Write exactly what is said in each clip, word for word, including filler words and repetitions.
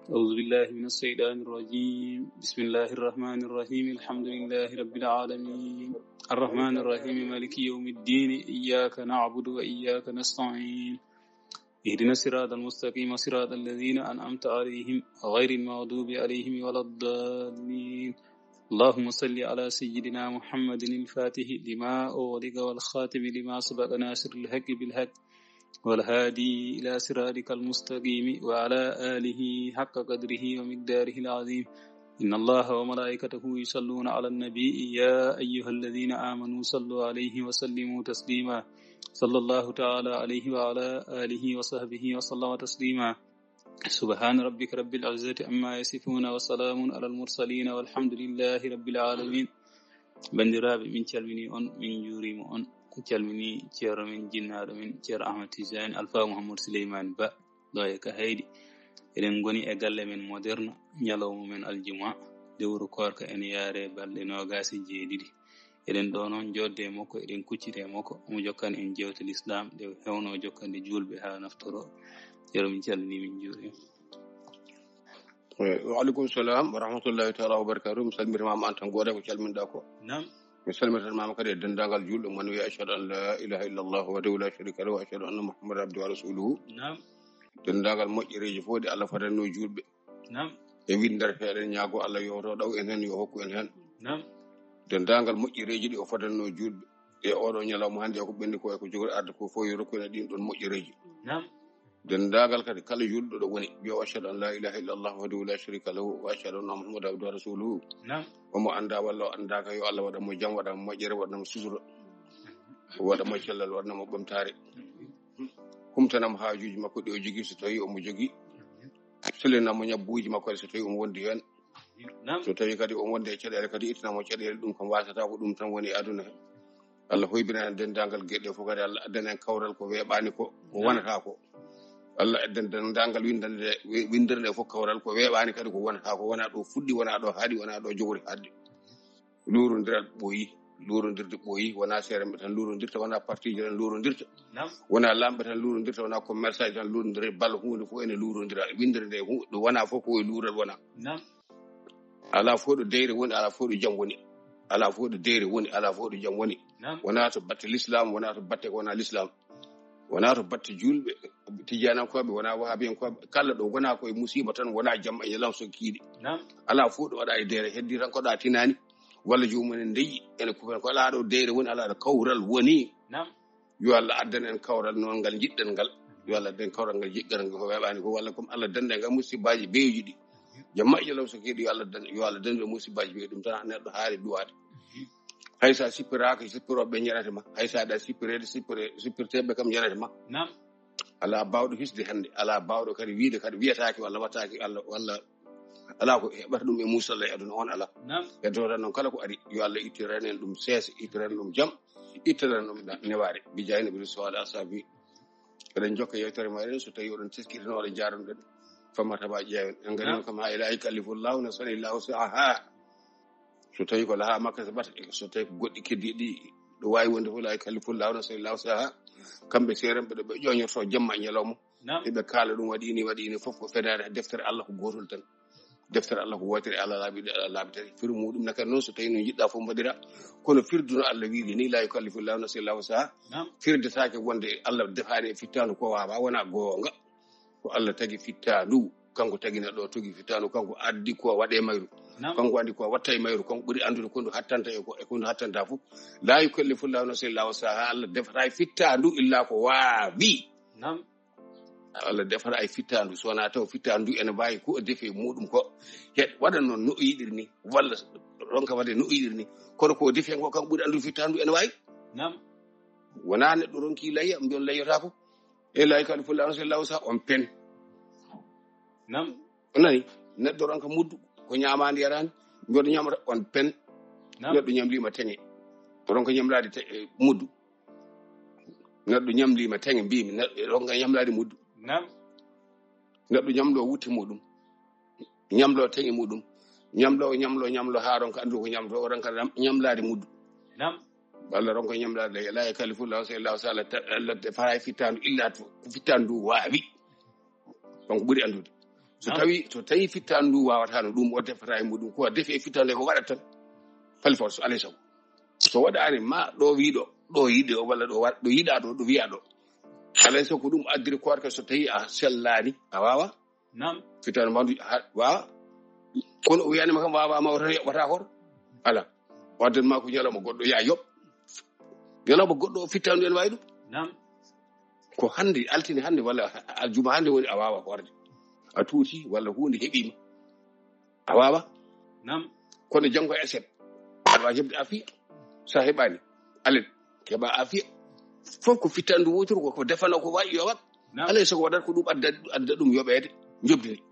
أعوذ بالله من الشيطان الرجيم. بسم الله الرحمن الرحيم. الحمد لله رب العالمين. الرحمن الرحيم. مالك يوم الدين. إياك نعبد وإياك نستعين. اهدنا الصراط المستقيم، صراط الذين أنعمت عليهم، غير المغضوب عليهم ولا الضالين. اللهم صل على سيدنا محمد الفاتح لما أغلق والخاتم لما سبق ناصر الحق بالحق والهادي إلى صراطك المستقيم وعلى آله حق قدره ومقداره العظيم. إن الله وملائكته يصلون على النبي، يا أيها الذين آمنوا صلوا عليه وسلموا تسليما. صلى الله تعالى عليه وعلى آله وصحبه وسلم تسليما. سبحان ربك رب العزة عما يصفون وسلام على المرسلين والحمد لله رب العالمين. Banndiraaɓe, min calminii on, min njuuriima on. Min calminii ceerno men, jinnaaɗo men, Ceerno Ahmad Tijaani, Alfaa Muhammad Suleymaani Ba, ɗo e Kahayɗi. Eɗen ngoni e galle men moderne, ñalawma men aljuma, lewru koorka ene yaare balɗe noogaas e jeeɗiɗi. Eɗen ɗo noon njoodde e makko, eɗen kuccita e makko, omo jokkan en jeewte lislaam ɗe heewno jokkande juulɓe haa naftoro. Ceerno, min calminii, min njuuriima. Wa aleykum salam wa rahmatullahi taala wa barakatuh. Mi salmitima ma an tan gooto ko calminɗa ko. Naam. Mi salmitan ma kadi e denndaangal juulɓe mon, wiya ashhadu an la ilaha illa Allah wahdahu la sharika lahu wa ashhadu anna Muhammadan abduhu wa rasuluhu. Naam. Denndaangal moƴƴereeji fof ɗi Allah fadanno juulɓe. Naam. E winndere feere ñaago Allah yoto ɗaw en heen, yo hokku en heen. Naam. Denndaangal moƴƴereeji ɗi o fadanno juulɓe e oɗo ñalawma hannde, e ko ɓenni ko, e ko jogori arde ko fof, yo rokku en e ɗin ɗon moƴƴereeji. Naam. Denndaangal kadi kala juulɗo ɗo woni, yo ashhadu an la ilaha illa Allah wahdahu la sharika lahu wa ashhadu anna Muhammadan abduhu wa rasuluhu. Naam. Omo annda walla o anndaaka, yo Allah waɗan mo jam, waɗan mo moƴƴere, waɗan mo sutura, waɗan mo cellal, waɗan mo ɓamtaare. Humtanam haajuuji makko ɗi o jogii, so tawi omo jogii. Sellinam mo ñabbuuji makko ɗi, so tawi omo wondi heen. Naam. So tawi kadi omo wondi e caɗeele kadi, ittanam mo caɗeele, ɗum kam wasata ko ɗum tan woni e aduna he. Allah hoybina en denndaangal geɗe fof kadi, Allah addana en kawral ko weeɓaani ko, ko wonata ko. Allah addana denndaangal winndere nde, wi-, winndere nde fof kawral ko weeɓaani kadi ko wonata ko, wona ɗo fuɗɗi, wona ɗo haaɗi, wona ɗo jogori haaɗde. Luurondiral ɓooyi, luurondirde ɓooyi, wona seeremɓe tan luurondirta, wona partiiji tan luurondirta. Naam. Wona laamɓe tan luurondirta, wona commerçant tan luurondirta, bal huunde fof ene luurondira. Winndere nde hu-, ɗo wona fof ko e luural wona. Naam. Alaa fof ɗo deyre woni, alaa fof ɗo jam woni. Alaa fof ɗo deyre woni, alaa fof ɗo jam woni. Naam. Wona to batte l'islam, wona to batte ko wona l'islam. Wona to batte juulɓe, tijjanankooɓe, wona wahabiyankooɓe. Kala ɗo wona ko e musiiba tan, wona jam e ñalawma so kiiɗi. Naam. Alaa fof ɗo waɗa e deyre, heddi tan ko ɗa tinaani, walla joomum en ndeyi, ene kufen ko alaa ɗo deyre woni, alaa ɗo kawral woni. Naam. Yo Allah addan en kawral noon ngal njiɗɗen ngal. Yo Allah addan en kawral ngal njiɗɗen ngal ko weeɓaani ko, walla comme Allah dannda en ngal musibaaji beewji ɗi. Jam e ñalawma so keedi, yo Allah dan-, yo Allah dandu e musibaaji ɓe, ɗum tan neɗɗo haari duwaade. Hay sa sippiraaka, sippirooɓe ɓe ñanata ma. Hay sa da sippirede, sippire-, sippirteeɓe kam ñanata ma. Naam. Alaa baawɗo hisde hannde, alaa baawɗo kadi wiide kadi wiyataake walla wattaake Allah, walla alaa ko heɓata ɗum e muusalla e aduna on alaa. Naam. E dowtan noon kala ko ari, yo Allah ittiran en ɗum seese, ittiran ɗum jam, ittiran ɗum na-, newaare. Bi jaahi nabi sallallahu alaihi wasallam. Eɗen jokka yewtere meɗen, so tawi oɗon teskitino, oɗon jaarono ɗen, famata ma ƴeewen. En ngari on kam ha ila yukallifu Allahu nafsan illa wus'aha. So tawi ko laha ma kasabat, so tawi ko goɗɗi keddiɗi ɗo wawi wonde fof, la yukallifu Allahu nafsan illa wus'aha. Kamɓe seerenɓe ɗo ɓe ƴoñorto jamma e ñalawma. Naam. Ɓe kaala ɗum waɗi ni, waɗi ni, fof ko fenaande deftere Allah ko gotol tan. Deftere Allah ko wootere, Allah laaɓi ɗe, Allah laaɓi tati. Firu muɗum ne kadi noon, so tawi no jiɗɗa fof mbaɗira. Kono firduno Allah wiide ni, la yukallifu Allahu nafsan illa wus'aha. Naam. Firdetaake wonde Allah defaani e fittaandu ko waawaa, wona goonga. Ko Allah tagi fittaandu, kanko tagi neɗɗo o togi fittaandu, kanko addi ko waɗe mayru. Naam. Kanko andi ko watta e mayru, kanko ɓuri andude ko ndu hattanta e ko, e ko ndu hattanta fof. La yukallifu Allahu nafsan illa wus'aha, Allah defata e fittaandu illa ko waawi. Naam. Allah defata e fittaandu, so wonaa taw fittaandu ene mbaawi ko o defi e muɗum ko. He, waɗa noon no o yiɗiri ni, walla ronka waɗde no o yiɗiri ni. Kono ko o defi hen ko, kanko ɓuri anndude fittaandu ene waawi. Naam. Wonaa neɗɗo ronki layya, mbiyon layyotaako. E laawi kadi Fulaaɗo, so laawi sa on pen. Naam. O nani, neɗɗo ronka muddu, ko ñaamaande yaraande, mbiyon ñamata on pen. Naam. Neɗɗo ñamliima teŋe. Ronka ñamlaade te-, e muddu. Neɗɗo ñamliima teŋe, mbiimi, neɗɗo ronka ñamlaade muddu. Naam. Neɗɗo ñamlo wutte muɗum. Ñamlo teŋe muɗum. Ñamlo, ñamlo, ñamlo, haa ronka anndu ko ñamlo, o ronka ñam-, ñamlaade muddu. Naam. Walla ronka ñamlaade, laa yukallifu Laahu nafsan illaa wus'ahaa, Allah ta-, Allah defata fittaandu illa to, ko fittaandu ndu waawi. Kanko ɓuri anndude. So tawi, so tawi fittaandu ndu waawata no ɗum, o defata e muɗum, ko a defi e fittaandu nde ko waɗat tan. Fali fawta, so alay sago. So waɗaani ma ɗo wiiɗo, ɗo yiɗi o walla ɗo wa-, ɗo yiɗaa ɗo, ɗo wiyaa ɗo. Alay sago ko ɗum addiri koorka, so tawi a sellaani, a waawa. Naam. Fittaandu mbaandu ha, waawa. Kono o wiyaani ma kam waawa ma o tan yoɓata hoto. Ala. Waddan ma ko ñalawma goɗɗo yaa yoɓ. Ñalawma goɗɗo o fittaandu en waawi ɗum. Naam. Ko hannde, altine hannde walla aljuma hannde woni a waawa hoorde. A tuuti walla huunde heɓiima. A waawa. Naam. Kono janngo e aset. Aɗa waawi heɓde afiya. So a heɓaani, alet, keɓa afiya. Fof ko fittaandu wooturu ko, ko defano ko waawi yo waɗ. Naam. Alay sago waɗat ko ɗum adda, adda ɗum yoɓeede, njoɓdi ndi.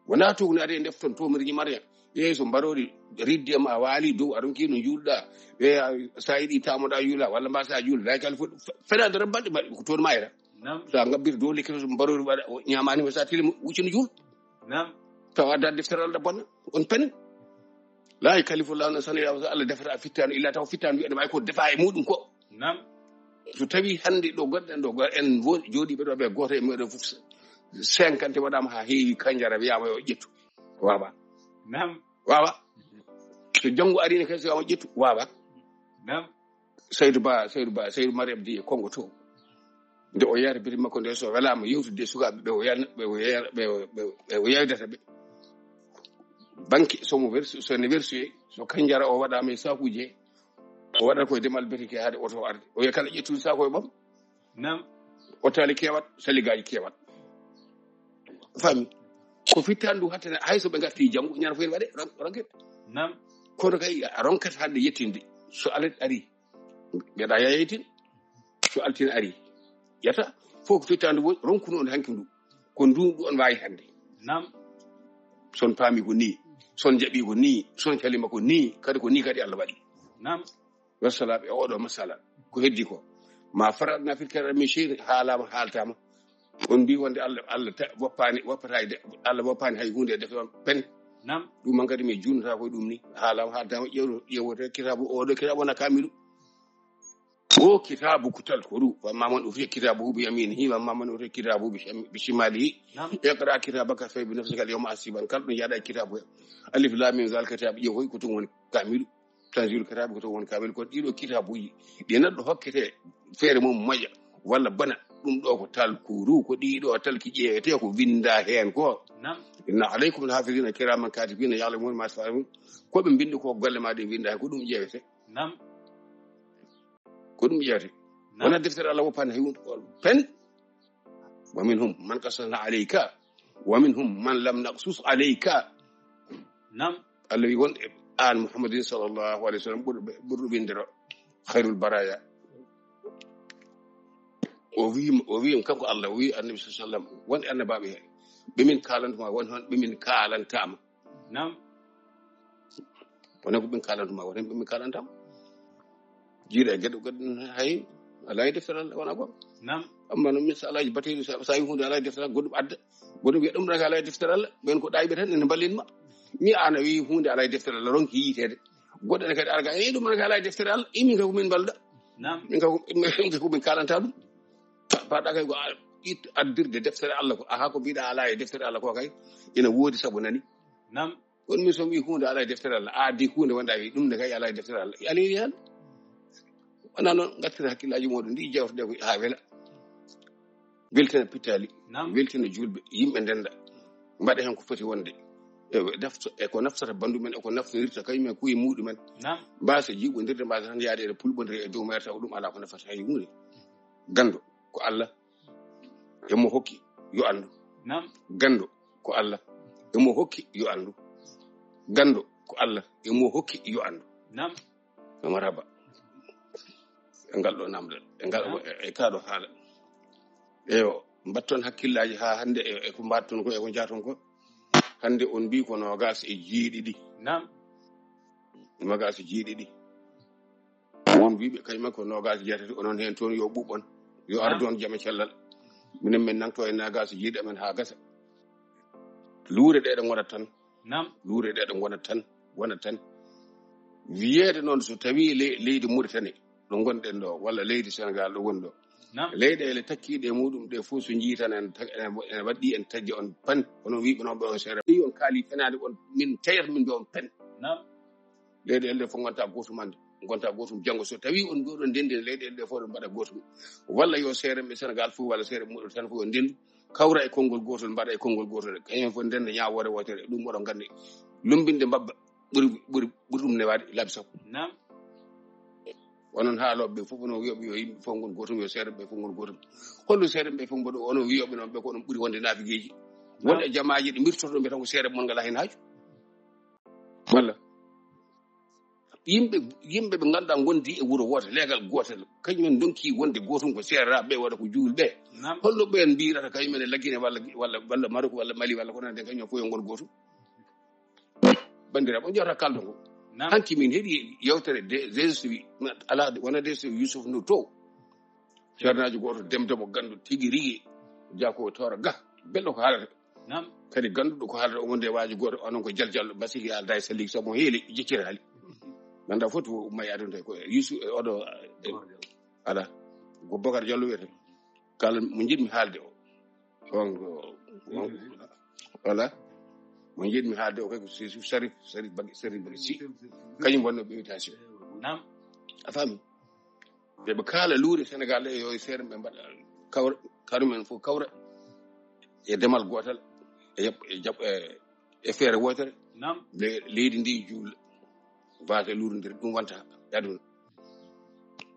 Wonaa tugnaade e ndefton to mbiɗa ñimata. Yeeso mbaroori ridde ma waali dow, a ronki no juulɗa. Ɓe a, so a yiɗi tamoɗa juula, walla mba so a juula, day kala fof fe-, fenaande tan mbaɗɗi mbaɗɗi ko toon mayra. Naam. So a ngabbiri dow lekki to mbaroori waɗa, o ñaamaani ma so a tili wuccino juul. Naam. Tawa adda deftere Allah bonna, on pen. La yukallifu Allahu nafsan illa wusaha, Allah defata fittaandu, illa taw fittaandu ene waawi ko defa e muɗum ko. Naam. So tawi hannde ɗo gonɗen ɗo, go-, en wo-, jooɗiiɓe ɗo ɓe gooto e meɗen fof cinquante waɗaama haa heewi kanjara wiyaama yo ƴettu. Wawa. Naam. Wawa. So janngo arii ne kadi so wiyaama ƴettu, wawa. Naam. Saydu Ba, Saydu Ba, Saydu Mariam Di e Kongo to. Nde o yahata biri makko nde so welaama yewtude e sukaaɓe ɓe o yan-, ɓe o yar-, ɓe o, ɓe o, ɓe o yaydata ɓe. Banque so mo wersi, so ne wersi, so kanjara o waɗaama e saakuuje, o waɗata koye demal betike haade oto o arde. O wiya kala ƴettude saaku e ɓam. Naam. O taali kewat, saligaaji kewat. Fami. Ko fittaandu hattana, hay so ɓe ngarti janngo, ñande fof ene waɗe, ron-, ronke. Naam. Kono kay, a ronkata hannde yettinde. So alet ari, mbiɗa yaytin. So altine ari, yata. Fof ko fittaandu woni, ronkuno on hanki ndu. Ko ndu, ndu on waawi hannde. Naam. Son paami ko ni, son jaɓi ko ni, son kalima ko ni, kadi ko ni kadi Allah waɗi. Naam. Wassalaaɓe e oɗo masala. Ko heddi ko. Ma faratna fil kitabi min shay'in, haalaama haaltaama. On mbi wonde Allah, Allah ta-, woppaani, woppata e de-, Allah woppaani hay huunde e defte on pen. Naam. Ɗum man kadi mi junnata ko ɗum ni. Haalaama haaltaama ƴeew-, ƴeewote kitaabu, oɗo kitaabu wona kaamilu. O kitaabu ko tal ko ɗum. Wa amma man utiya kitaabahu bi yaminihi, wa amma man utiya kitaabahu bi sham-, bi shimalihi. Naam. Iqra kitabaka kafa bi nafsika al yawma hasiban. Kala ɗum yaada e kitaabu he. Alif lam mim zalika kitaabu ƴeew koy ko ɗum woni kaamilu. Tanzil kitaabi ko to woni kaamil, ko ɗiɗo kitaabuji ɗi neɗɗo hokkete feere mum moƴƴa walla bona. Ɗum ɗo ko tal kuru, ko ɗiɗo tal ki ƴeewete ko winda heen ko. Naam. Inna alaykum al hafizina kiraman katibina ya'lamuna ma taf'alun. Ko ɓe mbindi ko golle ma ɗe winda heen ko ɗum ƴeewete. Naam. Ko ɗum ƴeewete. Naam. Wona deftere Allah woppande hay huunde ko pen. Wa minhum man qasasna alayka, wa minhum man lam naqsus alayka. Naam. Allah wi won e aan Muhammadin sallallahu alayhi wa sallam ɓurɗo, ɓurɗo windero khairul baraya. O wi, o wi kanko Allah, o wi Annabi sallallahu alayhi wa sallam, won e annabaaɓe he, ɓe min kaalantuma, won hon ɓe min kaalantama. Naam. Wona ko ɓen kaalantuma, wona ɓe min kaalantama. Jiiɗa e geɗo, geɗo hay alaa e deftere Allah, wona goɗɗo. Naam. Amma noon min so alaaji bateeɗi, so, so a yi huunde alaa e deftere Allah, goɗɗum adda. Goɗɗum wiya ɗum ɗon alaa e deftere Allah, ɓen ko ɗayɓe tan ene mballin ma. Mi an a wi huunde alaa e deftere Allah, ronki yiiteede. Goɗɗo ne kadi ara ga, "Eh, ɗum ɗon alaa e deftere Allah." I min ka ko min mballuɗa. Naam. Min ka ko, min ka ko min kaalanta ɗum. Pa-, paɗa kay ko a, it addirde deftere Allah ko, aha, ko mbiɗa alaa e deftere Allah ko kay, ina woodi sabu nani. Naam. Kono min so mi huunde alaa e deftere Allah, a addi huunde wonde a wi ɗum nde kay alaa e deftere Allah. A leeri heen. Wonaa noon, ngartira hakkillaaji mooɗon ɗi jewteɗe ko haa wela. Weltina pittaali, naam, weltina juulɓe, yimɓe ndennda. Mbaɗa heen ko foti wonde. E nafto-, e ko naftata banndum en, e ko naftorirta kañum en kuye muɗum en. Naam. Mbaasa jiiɓondirde, mbaasa tan yaade e pulɓondire e dow mayre taw ɗum alaa ko nafata hay huunde. Ganndo ko Allah, e mo hokki yo anndu. Naam. Ganndo ko Allah, e mo hokki yo anndu. Ganndo ko Allah, e mo hokki yo anndu. Naam. Marhaba. E ngal ɗo namdal, e ngal, naam, e, e kaa ɗo haala. Eyo, mbatton hakkillaaji haa hannde e, e ko mbaɗton ko, e ko njahton ko. Hannde on mbii ko noogaas e jeeɗiɗi. Naam. Noogaas e jeeɗiɗi. Won wiiɓe kañum en ko noogaas e jeetati, onon heen toon yo ɓuuɓ on. Yo, naam, ardu on jam e cellal. Minen min nangto e noogaas e jeeɗiɗi amen haa gasa. Luure ɗe ɗo ngonat tan. Naam. Luure ɗe ɗo ngonat tan, wonat tan. Wiyeede noon so tawii le-, leydi Mauritanie, ɗo ngonɗen ɗo, walla leydi Senegal ɗo woni ɗo, Leyɗeele takkiiɗe e muɗum ɗe fof so njii tan en tag- ene ene waɗɗi en tagge on pan. Onon wiiɓe noon ɓe on seere ɗi on kaali fenaade on, min teyata min mbiya on pen. Leyɗeele ɗe fof ngonta gootum hannde, ngonta gootum janngo. So tawi on mbiɗon ndenndi leyɗeele ɗe fof ɗe mbaɗa gootum, walla yo seere ɓe Senegal fof walla seere muɗum tan fof yo ndendu, kawra e konngol gootol, mbaɗa e konngol gootol. Kañum fof ndenda ñaawoore wootere, ɗum oɗon nganndi. Lumbinde mbabba ɓuri ɓuri ɓuri ɗum newaade laabi sappo. Onon haalooɓe ɓe fof onon wiyoɓe yo yimɓe fof ngon gootum, yo seere ɓe fof ngon gootum. Holno seere ɓe fof mboɗo onon wiyoɓe noon ɓe ko onon ɓuri wonde naafigeeji? Won e jamaaji ɗi mbirtoto ɓe tan ko seere mon ngala heen haaju. Walla yimɓe yimɓe ɓe ngannduɗaa ngondi e wuro wooto, leegal gootal, kañumen ndonki wonde gootum ko seereraaɓe ɓe, walla ko juulɓe. Holno ɓeen mbirata kañumen e Laggine walla walla walla Marok walla Mali walla ko nanndi, kañumen fof yo ngon gootum? Banndiraaɓe, on njewta kaldo ngo. Hanki min heɗi yewtere de deswi ala wona deswi Yusuf no to ceernaajo gooto demde mo ganndo tigi rigi jako toora ga belɗo ko haalata. Kadi gannduɗo ko haalata omo nde waaji gooto onon ko jaljallo basiki alda e saligi sabu mo heeli jecciraali. Nanda fof to umma yaade on tawi ko Yusuf e oɗo ala ko Bokar Jallo wiyete kala mo njiɗmi haalde o on ko on wala mo njiɗmi haalde o kay ko Yusuf Sarif Sarif Bagi Sarif Bagi si kañum wonno ɓe invitation. A faami? Ɓe ɓe kaala luure Senegal ɗe yo e seere ɓe mbaɗa kawra karumen fof kawra e demal gootal e yaɓ e jaɓ e e feere wootere. Le- leydi ndi juula baate luurondiri ɗum wonta e aduna.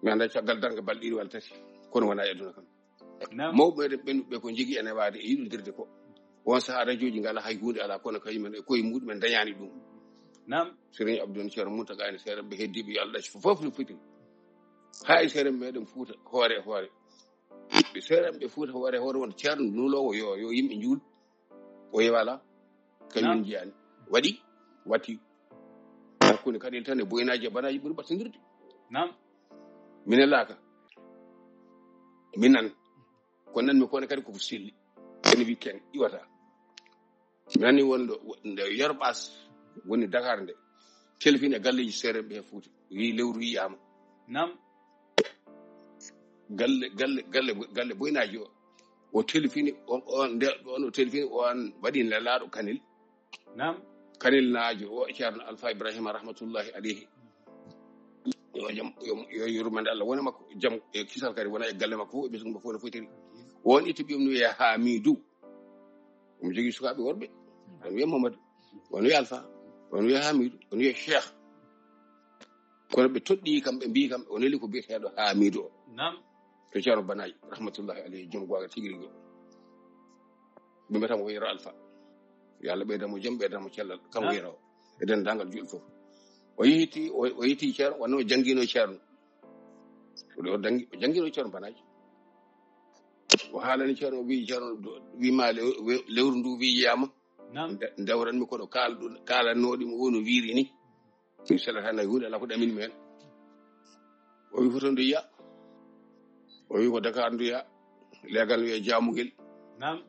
Mi annda caggal darnga balɗe ɗiɗi walla tati kono wona e aduna kam. Mawɓe meɗen ɓennuɓe ko jogii ene waade e yiɗondirde ko on sahaa rajooji ngala hay huunde alaa kono kañumen e koye muɗumen dañaani ɗum. Sëriñ Abdou Ceerno Muntaga ene seeɗa ɓe heddiiɓe yo Allah ɗaccu fof no fotiri. Haa e seeɗa meɗen Fuuta hoore e hoore ɓe seeɗa ɓe Fuuta hoore e hoore won ceerno nuloowo yo yo yimɓe njuul o yewala kañum jiyani waɗi watti hakkunde kaɗel tan e boynaji e banaji ɓuri ɓattodirde. Min e laaka minan ko nanmi kone kadi koko selli ene wi ken iwata mi nani won ɗo nde Yerbas woni Dakar nde telfini e galleji seereɓe he Fuuta wi lewru yiyama. Galle galle galle galle boynaji o o telfini on on nde on o telfini on waɗi lelaɗo kanel. Kanel naajo o Ceerno Alfa Ibrahima rahmatullahi alayhi. Yo jam yo yo yurmande Allah wona makko jam e kisal kadi wona e galle makko fof e ɓesngu makko fof no fotiri. On itti ɓiyum no wiya Hamidou. Omo jogii sukaaɓe worɓe. On wiya Mamadou, on wiya Alfa, on wiya Hamidou, on wiya Cheikh. Kono ɓe toɗɗii kam ɓe mbii kam o neli ko biyeteeɗo Hamidou o. To Ceerno Banaji rahmatullahi alayhi joom goaga tigi rigi o. Ɓe mbiyata mo ko Yero Alfa. Yo Allah ɓeyda mo jom ɓeyda mo cellal kanko Yero o e denndaangal julɓe fof. O yehiti o yehiti Ceerno wonno o janngino Ceerno. O janggi o janngino Ceerno Banaji. O haalani Ceerno o wii Ceerno wima lewru ndu wii yiyama. Ndewranmi kono kaalanoɗi mo woni wiiri ni. Mi selata nayi hunde ala ko ɗamin mi hen. O wi hoto ndu yiya. O wi ko Dakar ndu yiya. Leegal wiya Jamugel.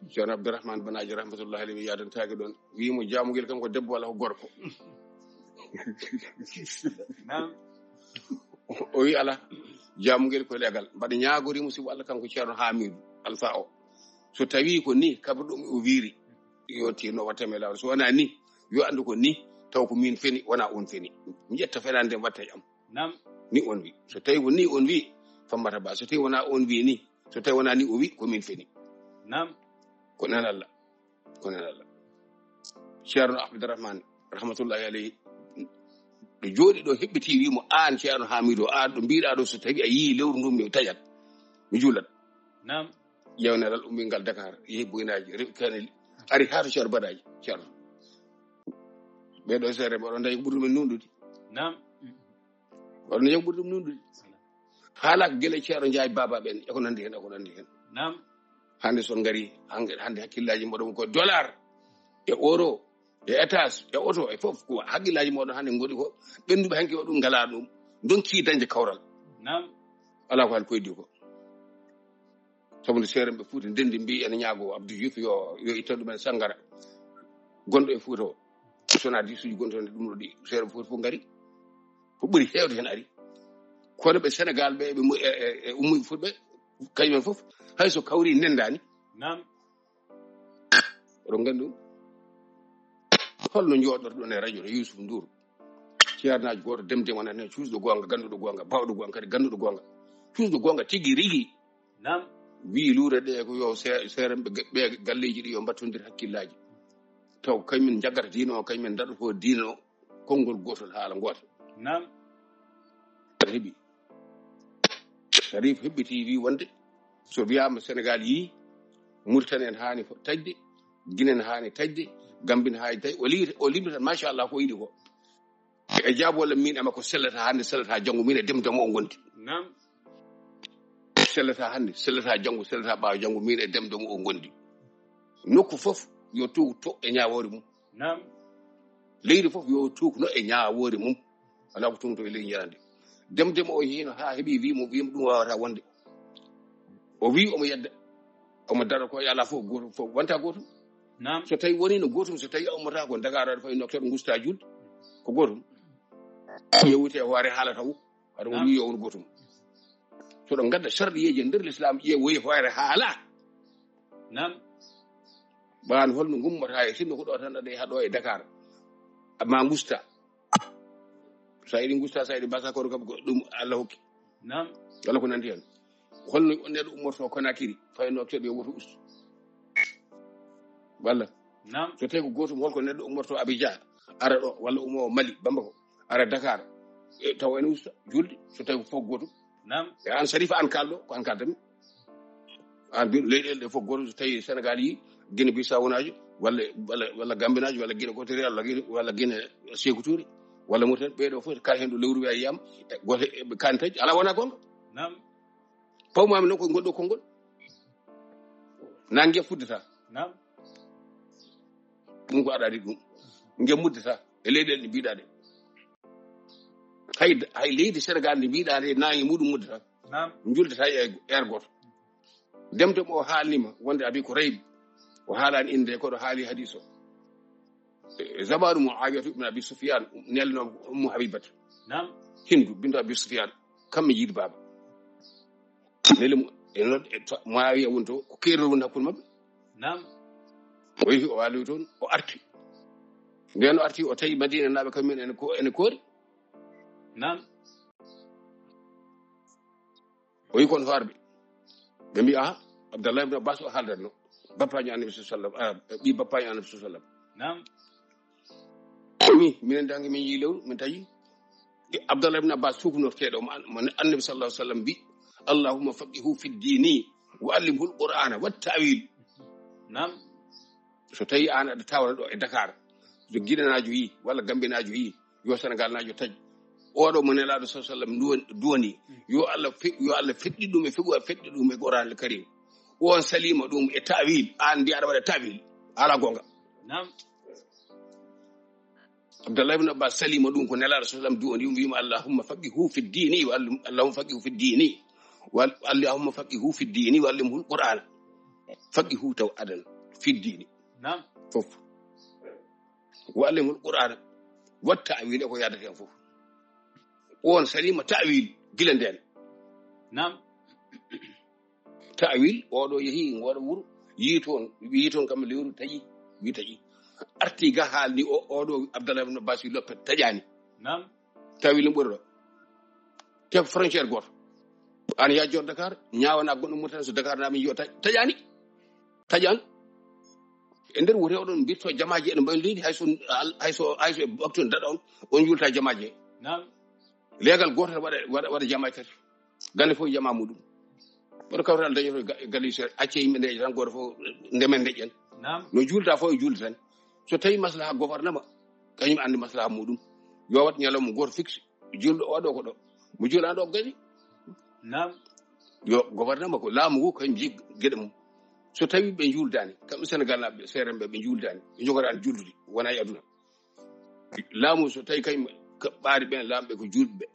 Ceerno Abdourahmane Banaji rahmatullahi alayhi mi yadantaaki ɗon. Wimo Jamugel kam ko debbo walla ko gorko. O wi ala. Jamugel ko leegal mbaɗa ñaagorimo sibu Allah kanko Ceerno Hamidu Alfa o. So tawi ko ni kabar ɗum o wiiri yo tino watta me lawol so wona ni yo anndu ko ni taw ko min feni wona on feni. Mi ƴetta fenande nde watta e am. Ni on wi so tawi ko ni on wi fammata ba so tawi wona on wi ni so tawi wona ni o wi ko min feni. Ko nan Allah. Ko nan Allah. Ceerno Abdourahmane rahmatullahi alayhi ɗo jooɗi ɗo heɓɓiti wimo an Ceerno Hamidu an ɗo mbiɗa ɗo so tawi a yii lewru ndu mi taƴat mi juulat. Ƴeewnelal ummingal Dakar yehi boynaji rewi kanel ari haa to Ceerno Badaji Ceerno. Ɓeɗo seere mboɗo dañi ko ɓuri ɗumen nunɗude. Oɗon yehi ɓuri ɗum nunɗude. Haalaka gila Ceerno Njaay Baba ɓen eko nandi hen eko nandi hen. Hande son ngari hande hakkillaji mboɗon ko dollar e euro e étage e auto e fof ko hakkillaji moɗon hande ngoni ko ɓenduɓe hanki waɗum ngala ɗum donki dañde kawral. Ala ko hal koydi ko. Sabu nde seerenɓe Fuuta ndenndi mbi ene ñaago Abdou Diouf yo yo ittan ɗumen sanngara gonɗo e Fuuta o. Sona disuji gonɗo heen ɗum ɗo ɗi seerenɓe Fuuta fof ngari ko ɓuri heewde heen ari. Kono ɓe Senegal ɓe ɓe ummuɓe Fuuta ɓe Kañum en fof, hay so kawri ndendaani. Naam. Oɗon nganndi ɗum? Holno njooɗorɗon e radio ɗo, Yusuf Nduur? Ceernaaji gooto, Dem Dem, wonani heen cuusɗo goonga, gannduɗo goonga, baawɗo goonga, kadi gannduɗo goonga, cuusɗo goonga tigi rigi. Naam. Wii luure ɗe ko yo se-, seeremɓe ge-, ɓe galleeji ɗi yo mbattondir hakkillaaji. Taw kañum en njaggata diina o, kañum en ndaɗoto diina o, konngol gootol, haala ngoota. Naam. Heɓi. Sharif heɓɓiti, wii wonde so wiyaama Senegaal yii, Muritani en haani ko taƴde, Gine en haani taƴde, Gambi en haani taƴde. O li-, o limti tan, machallah, ko yiɗi ko. E jaabo walla min ama ko sellata hannde, sellata janngo, min e Dem Dem o ngondi. Naam. Sellata hannde, sellata janngo, sellata ɓaawo janngo, min e Dem Dem o ngondi. Nokku fof yo tuugto e ñaawoore mum. Naam. Leydi fof yo tuugno e ñaawoore mum. Alaa ko tuugto e leydi njarandi. Dem Dem o hino haa heɓi wii mo, wii mo ɗum waawata wonde. O wii omo yedda. Omo dara ko e alaa fof gootum, fof wonta gootum. Naam. So tawi woni no gootum, so tawi ummata ko Dakar aɗa fayi noktere gusta julde, ko gootum. Yewte e hoore haala taw. Aɗa Naam. Woni yo won gootum. So ɗo ngadda sharɗiyeeji e nder l'islam, ƴeewoye hoore haala. Naam. Ɓaan holno ngummata e sinno ko ɗo tan aɗa e haɗo e Dakar. Amma ngusta. Sa yiɗi ngusta, sa yiɗi basa kono kam ko ɗum Allah hokki. Naam. Walla ko nanndi heen. Holno neɗɗo ummorto Conakry, fayno keɗo yo woto ustu. Walla? Naam. So tawi ko gootum, holko neɗɗo ummorto Abidjan, ara ɗo, walla ummo Mali, Bamako, ara Dakar. E, taw ene usta, julde, so tawi ko fof gootum. Naam. E aan Sharif, aan kaalɗo, ko aan kaaldatmi. Aan mbiɗo leyɗeele ɗe fof gootum, so tawi Senegaal yii, Guinée Bissau naajo, walla, walla, walla Gambie naajo, walla Guinée Équatoriale, walla Guinée, walla Guinée Sékou Touré, walla Mauritanie, ɓeeɗo fof, kala heen ɗo lewru wiya yiyama, e gooto e ɓe kaani taƴi, alaa wona goonga. Naam. Pawmami noon ko ngol ɗo konngol. Nange fuddata. Naam. Ɗum ko aɗa andi ɗum. Nge muddata e leyɗeele ɗe mbiɗa ɗe. Hay, hay leydi Senegaal ndi mbiɗa nde nange muɗum muddata. Naam. Juldata e air gooto. Dem Dem o haalnima wonde abi ko reyɓe. O haalani inde ko ɗo haali hadis o. E zamanu Muawiyatu ibn Abi Sufyan, nelno Ummu Habibata. Naam. Hindu bintu Abi Sufyan. Kamɓe jiidi baaba. Neli mo, e noon, e to-, Muawiya woni to, ko keerol woni hakkunde maɓɓe. Naam. O yehi, o waaloyi toon, o arti. Nden o arti, o tawi Madina naaɓe kamɓe ene ko-, ene koori. Naam. O yi kon hoorɓe. Ɓe mbi, "Aha, Abdallah ibn Abbas o haaldatno. Bappaño Annabi sallallahu alaihi wasallam, ah, ɓi bappaño Annabi sallallahu alaihi wasallam." Naam. Mi, minen dangi min yi lewru, min tawi Abdallah ibn Abbas sukunorteɗo mo an-, mo Annabi sallallahu alaihi wasallam mbi, "Allahumma faqihu fi dini wa allimhu al-Qur'ana wa ta'wil." Naam. So tawi an aɗa tawra ɗo e Dakar, so Guinénaajo yi, walla Gambinaajo yi, yo Senegalnaajo taƴ. Oɗo mo Nelaaɗo sallallahu alaihi wasallam duwani, duwani, yo Allah fe-, yo Allah feɗɗi ɗum e feɗɗi ɗum e Qur'an al-Karim. On salima ɗum e ta'wil, an ndi aɗa waɗa ta'wil. Ala gonga. Naam. Abdallah ibn Abbas salima ɗum ko Nelaaɗo sallallahu alaihi wasallam duwani ɗum, wiima, "Allahumma faqihu fi dini, wa allim-, Allahumma faqihu fi dini, wa al-, Allahumma faqihu fi dini, wa allimhu al-Qur'ana." Faqihu taw adan fi dini. Naam. Fof. "Wa allimhu al-Qur'ana." Wa ta'wil e ko yadata hen fof. On salima ta'wil gila nden. Naam. Ta'wil, oɗo yehi, ngoɗo wuro, yi toon, yi toon kam lewru taƴi, wi taƴi. Arti ga haalni o, oɗo Abdallah ibn Abbas wi loppet, taƴani. Naam. Ta'wil no ɓuri ɗo. Te frontière goto. An ya jor Dakar, ñawana goɗɗo Mauritanie so Dakar nami yo taƴ-, taƴani. Taƴan. E nder wuro oɗon mbirto jamaaji ene mbayi leydi, hay so, hay so, hay so e waktu daɗa on, on julta jamaaji. Naam. Leegal goto waɗa, waɗa, waɗa jamaaji tati. Gande fof jama muɗum. Kono kawtal dañoto ga-, galle seeɗa, acce yimɓe ndeƴa tan, goto fof ndemen ndeƴƴen. Naam. No julta fof e julde tan. So tawi maslaha gouvernement, kañum andi maslaha muɗum. Yo wat ñalawma goto fixe, julɗo oɗo ko ɗo. Mo julano ɗo gadi. Naam. Yo gouvernement ko laamu ngu kañum jii geɗe mum. So tawi ɓe juldani, kamɓe Senegal naaɓe, seeremɓe ɓe juldani, ɓe jogorani juldude, wona e aduna. Laamu so tawi kañum ka-, ɓaari ɓen laamɓe ko julɓe.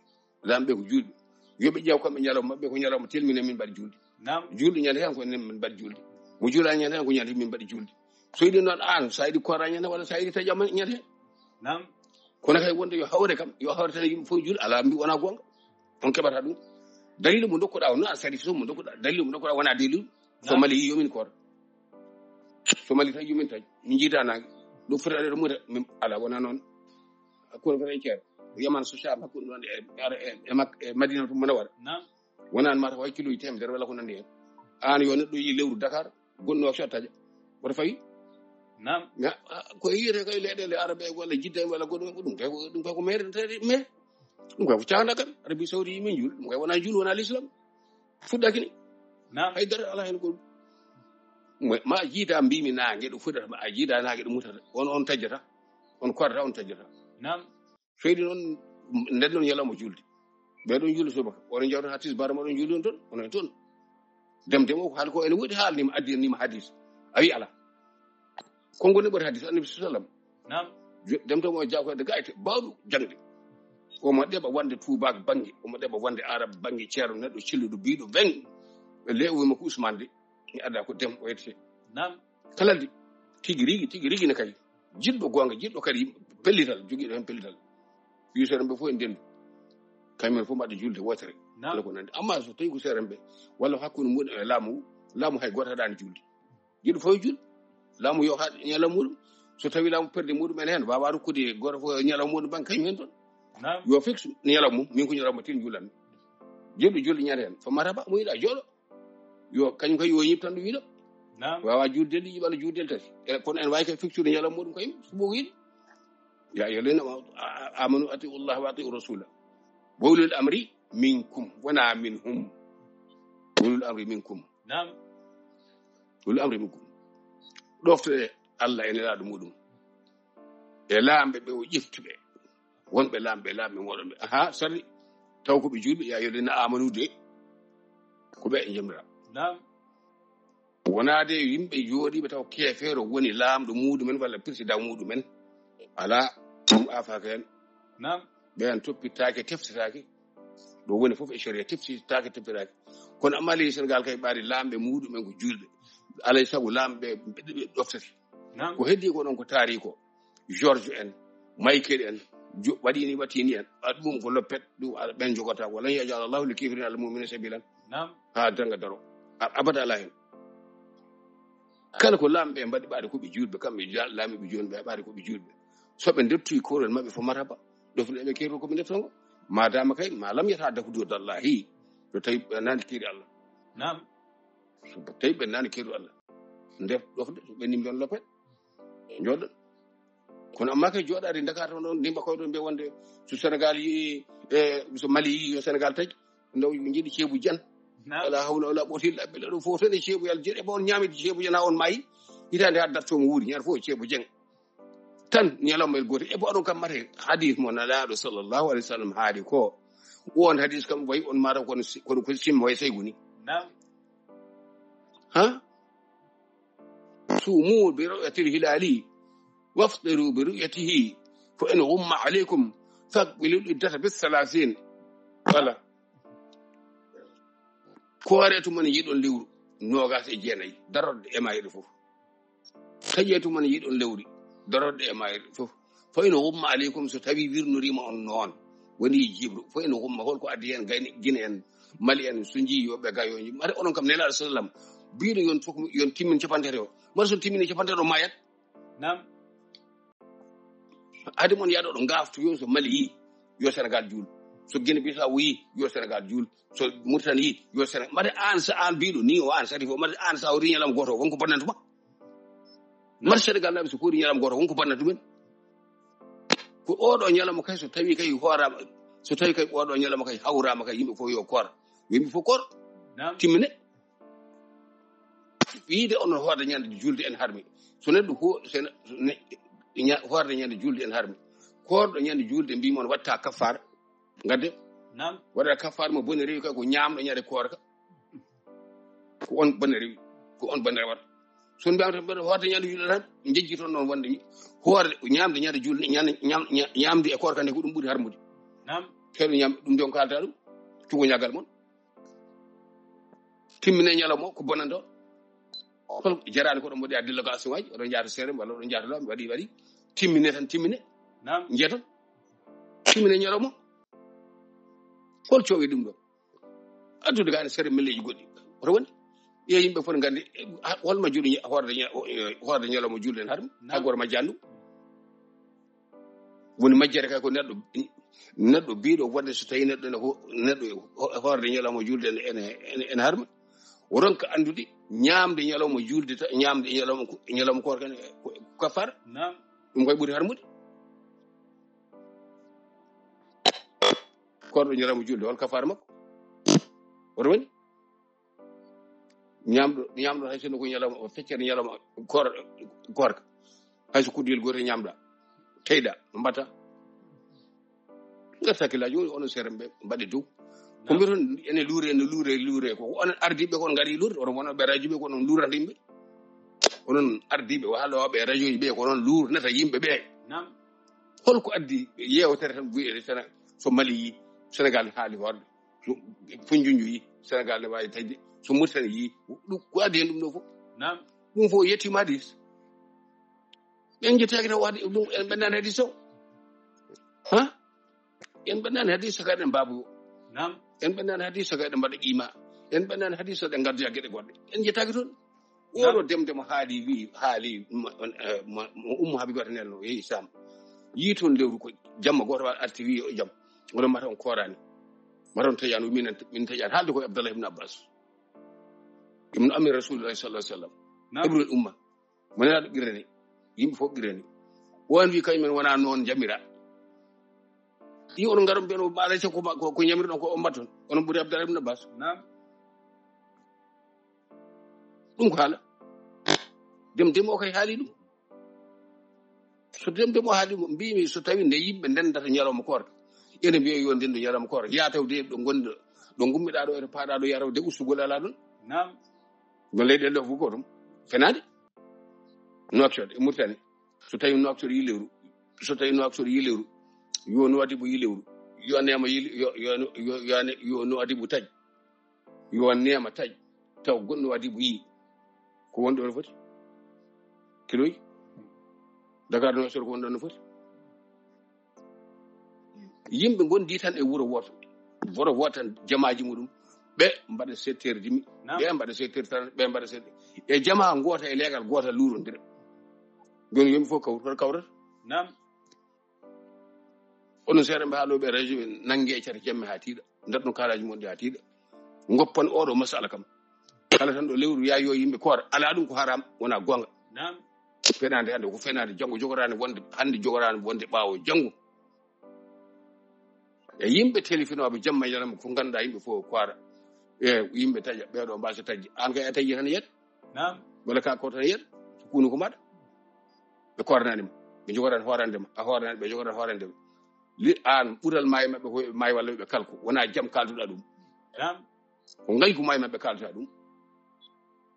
Laamɓe ko julɓe. Yo ɓe ƴeew kamɓe ñalawma maɓɓe, ko ñalawma telmina min mbaɗi julde. Naam. Julɗo ñande hen ko enen min mbaɗi julde. Mo juula ñande hen ko ñande min mbaɗi julde. So yiɗi noon an, sa yiɗi koora ñande walla sa yiɗi taƴama ñande hen. Naam. Kono kay wonde yo hawre kam, yo hawre tan yimɓe fof julde, ala mbi wona gonga. On keɓata ɗum. Dalilu mo dokkuɗa o, no a sari so mo dokkuɗa, dalilu mo dokkuɗa wona dalilu. So Mali yi yomin koor. So Mali tan yomin tan. Min jiida naange. Ɗum foti aɗa muta, min ala wona noon. Hakkunde fota e ceer. Yaman so saama hakkunde ɗon e, e, e, e Mak-, e Madina to Munawara. Naam. Wona an mata ko hay kiloji temedere walla ko nandi hen. An yo neɗɗo yi lewru Dakar, gonno o so taƴa. Woto fawi. Naam. Mais, ah, ko yiyete kay leyɗele Arabe walla Jidda en walla goɗɗum, ɗum kay ko, ɗum kay ko mere tawde mere. Ɗum kay ko cagandal kan. Arabi Saudi min jul, ɗum kay wona jul, wona l'islam. Fuɗɗaki ni. Naam. Hay dara ala hen goɗɗum. Mo, ma jiida mbimi naange ɗo fuɗata, ma a jiida naange ɗo mutata. On, on tajjata. On korata, on tajjata. Naam. Feydi noon, nden noon ñalawma julde. Ɓe ɗon julde subaka. Oɗon jawta haa tisbaar ma ɗon julde on toon, onon toon. Dem dem o ko haali ko ene woodi haalnima, addi nima hadis. A wi ala. Konngol ne ɓuri hadis Annabi sallam. Naam. Jo-, dem to mo jaakoyde gayte, bawɗo jaŋde. Omo ɗeɓa wonde tuubaak bannge, omo ɗeɓa wonde arab bannge, ceerno neɗɗo cilluɗo biiɗo weŋ. Ɓe le o wima ko Usmaan de, mi adda ko dem o yette. Naam. Kala de, tigi rigi, tigi rigi ne kay. Jiɗɗo goonga, jiɗɗo kadi pellital, jogiiɗo heen pellital. Wi seeɗa ɓe fof en ndendu. Kamɓe fof mbaɗa julde wootere. Naam. Walla ko nandi. Amma so tawi ko seeɗa ɓe, walla hakkunde muɗum e laamu, laamu hay gooto haɗaani julde. Jiɗɗo fof e jul. Laamu yo haɗ ñalawma muɗum. So tawi laamu perde muɗum en heen, waawa rokkude gooto fof ñalawma muɗum ban kañum heen toon. Naam. Yo fiksu ñalawma mum, min ko ñalawma tin julanmi. Jiɗɗo julde ñande heen, so marhaba, mo yiɗa jooɗo. Yo, kañum kay yo ñib tan ɗo wiɗo. Naam. Waawa julde ɗiɗi walla julde tati. E, kono en waawi kay fiksude ñalawma muɗum kay, so ɓooyi yiɗi. Ya ayyuha alladhina amanu ati'u Allah wa ati'u rasula. Wa ulil amri minkum, wona minhum. Wa ulil amri minkum. Naam. Wa ulil amri minkum. Ɗofte Allah e nelaaɗo muɗum. E laamɓe ɓe o ƴefti ɓe. Wonɓe laamɓe, laamɓe moɗon ɓe. Aha, sarri. Taw ko ɓe julɓe, ya ayyuha alladhina amanu de. Ko ɓe e jomira. Naam. Wonaa de yimɓe jooɗiiɓe taw keefeero woni laamɗo muɗumen walla président muɗumen. Alaa, ɗum afaaka heen. Naam. Ɓeen toppitaake, teftitaake. Ɗo woni fof e sharia, teftitaake, teftitaake. Kono amma leydi Senegal kay ɓaari laamɓe muɗumen ko julɓe. Alay sago laamɓe ɓe, ɓe, ɓe ɗoftata. Naam. Ko heddi ko ɗon ko taari ko. George en, Michael en, jo-, waɗi ni, watti ni en. Waɗi ɗum ko loppet, ɗum ala ɓen jogata. Wa lan yaj'ala Allahu lil kafirina alal mu'minina sabilan. Naam. Haa danga daro. A-, abada ala hen. Kala ko laamɓe mbaɗi ɓaade ko ɓe juulɓe, kamɓe ja-, laamiiɓe jooni ɓe ɓaade ko ɓe juulɓe. So ɓe ndettoyi korol maɓɓe fof marhaba, ɗofde ɓe keerol ko ɓe ndettongo. Madama kay, ma lam yata dafudu dallahi. So tawi ɓe nani keeri Allah. Naam. So tawi ɓe nani keeri Allah. Ndef ɗofde, so ɓe nimɓe on loppet. Jooɗo. Kono amma kay jooɗaade Dakar toon ɗon, ndimba koye ɗon mbiya wonde so Senegal yi, e, so Mali yi, yo Senegal taƴ. Ndaw ɓe njiɗi ceebu jan. Naam. Wala hawla wala quwwata illa billah. Ɗum fof tan e ceebu yal jeɗe, ɓe on ñaamidi ceebu jan haa on maayi. Hitaande haa darto mo wuuri, ñande fof e ceebu jan. Tan ñalawma el gooto. E bo onon kam mate hadis mo Nelaaɗo sallallahu alaihi wasallam haali ko. On hadis kam wayi on mara kono si-, kono ko sim wayi saygu ni. Naam. Ha? Sumu bi ru'yatil hilali, waftiru bi ru'yatihi, fa in ghumma alaykum, fa akmilu al-iddata bis salasin. Voilà. Koore tuma ne yiɗon lewru noogas e jeenayi, darorde e mayre fof. Taƴe tuma ne yiɗon lewri, darorde e mayre fof. Fa in ghumma alaykum, so tawi wirnorima on noon, woni jibru. Fa in ghumma, holko addi hen gayni, Gine en, Mali en, so njii yo ɓe gayoji. Mate onon kam Nelaaɗo sallam, biɗo yon tok-, yon timmin capantati o. Mate so timmini capantati o mayat. Naam. Hade mon yaɗo ɗo ngaftu yo so Mali yi, yo Senegal juul. So Gine Bissau yi, yo Senegal juul. So Mauritanie yi, yo Senegal. Mate an sa an biɗo ni o an sari fof. Mate an sa o ri ñalawma gooto o, wonko bonnantuma? Mate Senegal naɓe so ko ri ñalawma gooto o, wonko bonnantumen? Ko oɗo ñalawma kay so tawi kay hoorama, so tawi kay oɗo ñalawma kay hawrama kay yimɓe fof yo koor. Yimɓe fof koor. Naam. Timmine. Wiide onon hoorde ñande julde en harmi. So neɗɗo ho-, so ne-, ne-, ña-, hoorde ñande julde en harmi. Koorɗo ñande julde mbi mon watta kaffara. Ngadde. Naam. Waɗa kaffara mo boni rewi kay ko ñaamɗo ñande koorka. Ko on boni rewi. Ko on boni rewata. So on mbiyama tan mbeɗa hoorde ñande julde tan, jejji toon noon wonde hoorde ñaamde ñande julde, ñande, ñaam-, ña-, ñaamde e koorka nde ko ɗum ɓuri harmude. Naam. Kewɗo ñaam ɗum de on kalta ɗum. Cugo ñagal mon. Timmine ñalawma o ko bonande o. Kono jarani ko ɗon mboɗi a délégation aji, oɗon njaata seere, walla oɗon njaata law, mi waɗi, waɗi. Timmine tan, timmine. Naam. Njeeton. Timmine ñalawma o. Hol coowi ɗum ɗo? Addude gaa ene sere melleeji goɗɗi. Oto woni? Yo yimɓe fof ngandi, eh, holma juuli ña-, hoorde ña-, o, eh, hoorde ñalawma juulde en harmi? Naam. Tagore majjani ɗum. Woni majjere kay ko neɗɗo, neɗɗo biiɗo wonde so tawi neɗɗo ene ho-, neɗɗo ho-, hoorde ñalawma juulde ene, ene, ene, ene harma. O ronka anndude ñaamde ñalawma juulde ta-, ñaamde ñalawma ko, ñalawma koor kan ko, ko kafaara. Naam. Ɗum koye ɓuri harmude. Koorɗo ñalawma juulde, hol kafaara makko? Oto woni? Ñaamɗo, ñaamɗo hay sinno ko ñalawma, o feccere ñalawma koor-, koorka. Hay so kuddel gootel ñaamɗa, teyɗa, no mbatta? Ngar sakkillaaji, onon seere ɓe mbaɗe dow. Ko mbiyton ene luure, ene luure, luure. Ko onon ardiiɓe kon ngari luurde, onon wonooɓe radio ɓe ko onon luurata yimɓe. Onon ardiiɓe, waalooɓe radio ji ɓe ko onon luurnata yimɓe ɓe. Naam. Holko addi yeewtere tan wiyete Sene-, so Mali yi, Senegal haali hoorde, so Foundiougne yi, Senegal ne waawi taƴde, so Mauritanie yi, ɗum ko addi heen ɗum ɗo fof? Naam. Ɗum fof yettiima hadis. Ɓen jettaaki tan waɗde ɗum, en ɓennaani hadis o. Ha? En ɓennaani hadis saka eɗen mbaabo. Naam. En ɓennaani hadis saka eɗen mbaɗa qima. En ɓennaani hadis so eɗen ngaddoya geɗe goɗɗe. En jettaaki toon. Naam. Oɗo demde mo haali, wi, haali mo, on, eh, mo, mo Ummu Habibata nelno, yehi Saam. Yii toon lewru ko jamma gooto wa arti wi o jam. Oɗon mata on kooraani. Mata on taƴaani, min, min taƴaani. Haalde ko e Abdallah ibn Abbas. Ibn Ammi Rasulillahi sallallahu alaihi wasallam. Naam. Ibrul Umma. Mo Nelaaɗo qirani, yimɓe fof qirani. O an wi kañum en wona noon jamira. Ɗi onon ngaron mbiyan o ɓaara cakko ma-, ko, ko ñamirɗon ko on mbatton. Onon ɓuri Abdallah ibn Abbas. Naam. Ɗum ko haala. Dem dem o kay haali ɗum. So dem dem o haali mo, mbimi so tawi nde yimɓe ndendata ñalawma koor. Ene mbiya yo ndendo ñalawma koor. Ya taw de ɗo ngonɗo, ɗo ngummiɗa ɗo, eto paɗa ɗo, ya taw de ustugol ala ɗon. Naam. Ɗon leyɗe ɗo fof ko ɗum. Fenaande. Nouakchott e Mauritanie. So tawi Nouakchott yi lewru, so tawi Nouakchott yi lewru, yo Nouadhibou yi lewru, yo Neema yi le-, yo, yo, yo, yo ne-, yo Nouadhibou taƴ, yo Neema taƴ, taw goɗɗo Nouadhibou yi, ko woni ɗo no foti? Kiloji? Dakar Nouakchott ko woni ɗo no foti? Yimɓe ngondi tan e wuro wooto, wuro wooto tan jamaaji muɗum, ɓe mbaɗa sept heures demi, naam, ɓe mbaɗa sept heures trente, ɓe mbaɗa sept, e jamaa ngoota e leegal goota luurondira. Joni yimɓe fof kawr-, koto kawrata? Naam. Onon seeɗa ɓe haalooɓe radio ɓe nannge e cate jemme haa tiiɗa, ndaɗɗon kaalaaji mon ɗi haa tiiɗa. Ngoppan oɗo masala kam. Kala tan ɗo lewru yaa yo yimɓe koora, alaa ɗum ko haram, wonaa goonga. Naam. Fenaande hannde ko fenaande janngo, jogoraande wonde hannde, jogoraande wonde ɓaawo janngo. E yimɓe telefinooɓe jamma e ñalawma ko ngannduɗaa yimɓe fof koora. E yimɓe taƴa, ɓeeɗo mbaasa taƴde. Aan kay a taƴi tan yiyat. Naam. Walla ka ko tan yiyat. Kunu ko maɗa. Ɓe kooranaani ma. Ɓe jogoraani hoorande ma. A hooranaani, ɓe jogoraani hoorande ma. Li aan ɓural maayo maɓɓe ko ɓe maayi walla ɓe kalko. Wonaa jam kaalduɗaa ɗum. Naam. Ko ngañgu maayo maɓɓe kaalduɗaa ɗum.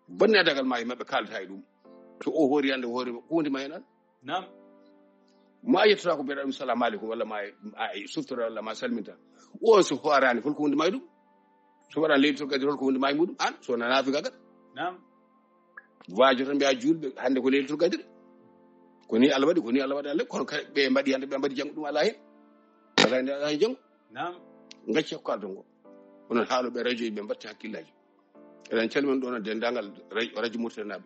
Bonne dagal maayo maɓɓe kaalduɗaa e ɗum. So o hoori hannde, o hoori ko hundi ma heen aan. Naam. Ma a yettotaako mbiyaɗa ɗum salamu aleykum, walla ma a, a suftora, walla ma salminta. On so hoorani, holko hundi ma e ɗum? So waɗan leylatul qadri, holko hundi ma e muɗum? An, so wonaa naafiqaagal. Naam. Waajo tan mbiya juulɓe, hannde ko leylatul qadri. Ko ni Allah waɗi, ko ni Allah waɗi Allah. Kono kay ɓe mbaɗi hannde, ɓe mbaɗi janngo ɗum alaa heen. Alaa heen, alaa heen janngo. Naam. Ngacce ko kaalton ko. Onon haalooɓe radio ɓe mbatte hakkillaaji. Eɗen calmina ɗoon denndaangal ra-, radio Mauritanie naaɓe.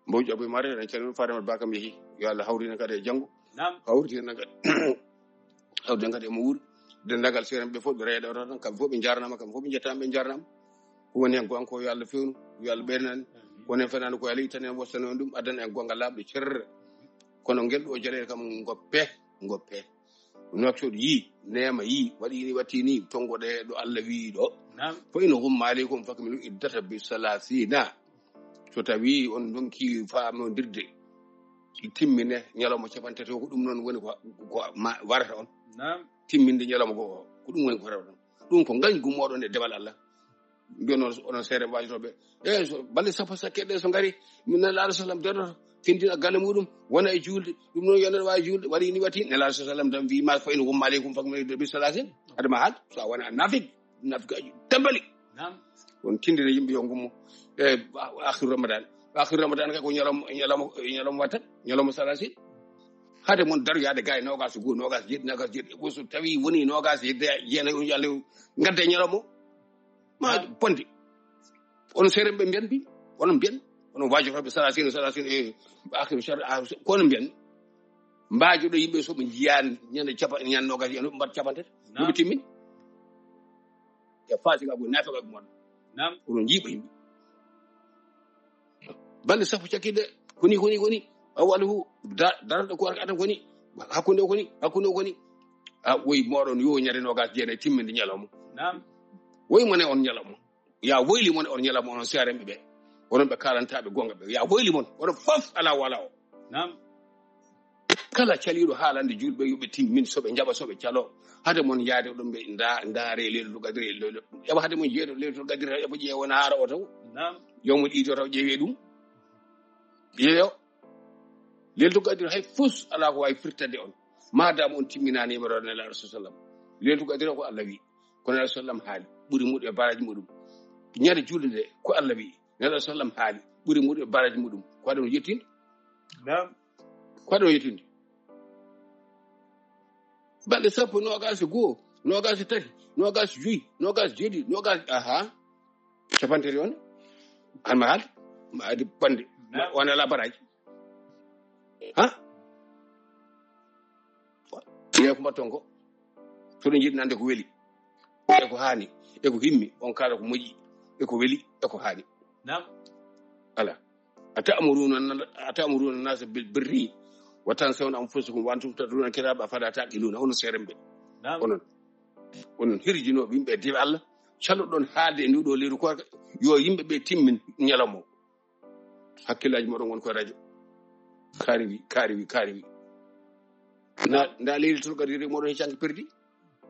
Mbow Jaabo e Mare, eɗen calmina Fatimata Ba kam yehi. Yo Allah hawrina kadi e janngo. Naam. Hawrina kadi. Hawrina kadi e mo wuuri. Denndaangal seerenɓe fof, ɓe reeɗe oto tan, kamɓe fof ɓe njaarnaama, kamɓe fof ɓe njettaama, ɓe njaarnaama. Ko woni heen goonga ko yo Allah fewnu, yo Allah ɓeydan en. Amin. Ko woni heen fenaande ko yo Allah ittane en, wostane en ɗum, addana en goonga laaɓɗo cer. Kono ngel ɗo jaleele kam ngoppe, ngoppe. Nouakchott yi, Neema yi, waɗi ni, watti ni, tonngoɗe ɗo Allah wiyi ɗo. Naam. Fa in ghumma alaykum fakmilu iddata bi salasina. So tawi on ndonki faamondirde, timmine ñalawma capanɗe tati o, ko ɗum noon woni ko, ko ma-, warata on. Naam. Timminde ñalawma goo o, ko ɗum woni ko warata on. Ɗum ko ngañgu mooɗon e demal Allah. Mbiyon noon, onon seeɗa waajotooɓe. E so balɗe sappo sakke ɗe so ngari, min Nelaaɗo sallam daroto, findina galle muɗum, wona e juulde. Ɗum noon yo neɗɗo waawi juulde, waɗi ni watti, Nelaaɗo sallam dam wi ma, fa in ghumma alaykum fakmilu bi salasin. Adama haal, so a wona a naafik, naafik aji tambali. Naam. On tindina yimɓe yo ngummo. E akhiru Ramadan. Akhiru Ramadan kay ko ñalawma, ñalawma, ñalawma watta, ñalawma salasin. Hade mon daroyaade gaa e noogaas e goo, noogaas e jeeɗiɗi, noogaas e jeeɗiɗi. Ko so tawi woni noogaas e jeenayi, on yo Allah ngadda e ñalawma o. Ma bonde. Onon seerenɓe mbiyan bi, onon mbiyan, onon waajotooɓe salasin, salasin e akhiru shar, ko onon mbiyan. Mbaajoɗo yimɓe so ɓe njiyan ñande capa-, ñande nogas, ñande mbaɗa capantati. Naam. Yimɓe timmin. Ya faasiqaagu, naafeqaagu mon. Naam. Oɗon njiiɓa yimɓe. Balɗe sappo cakkiɗe, koni, koni, koni. Aw alahu, da-, darata ko warata koni. Hakkunde o koni, hakkunde o koni. A, woyi moɗon yo ñande nogas jeenayi timminde ñalawma. Naam. Woyi mone on ñalawma. Ya woyli mon on ñalawma, onon seerenɓe ɓe. Onon ɓe kalantaaɓe gonga ɓe. Ya woyli mon. Onon fof ala wala o. Naam. Kala caliiɗo haalande julɓe yo ɓe timmin, so ɓe njaɓa, so ɓe calo. Hade mon yaade ɗum ɓe nda-, ndaare Leylatul Qadri, Leyla-, eɓa hade mon jeeɗo Leylatul Qadri, eɓa ƴeewa na haara o taw. Naam. Yawmul iidi o taw ƴeewe ɗum. Ƴeewo. Leylatul Qadri hay fus ala ko wawi firtande on. Madama on timminani yimɓe ronne la Rasul sallam. Leylatul Qadri ko Allah wi. Kono Rasul sallam haali. Ɓuri muɗum e baraji muɗum. Ñande julde nde ko Allah wi. Nelaɗo sallam haali ɓuri muɗum e baraji muɗum. Ko waɗi on yettinde? Naam. Ko waɗi on yettinde? Balɗe sappo, nogas e goo, nogas e tati, nogas e joyi, nogas e jeeɗiɗi, nogas, aha. Capantati on? An ma haali? Ma adi bande. Naam. Wona ala baraji. Ha? Ye ko mbatton ko? So ɗum yiɗi nande ko weli. E ko haani, e ko himmi, on kala ko moƴƴi, e ko weli, e ko haani. Naam. Ala. Atamuruna, atamuruna nasa bil birri wa tansawna anfusakum wa antum tatluna kitaba afala taqiluna. Onon seerenɓe. Naam. Onon. Onon hirjinooɓe yimɓe e diiwe Allah. Caloɗon haalde e nduɗo leyru koorka. Yo yimɓe ɓe timmin ñalawma o. Hakkillaaji moɗon won koye radio. Kaari wi, kaari wi, kaari wi. Na, nda Leylatul Qadri moɗon e canke perdi.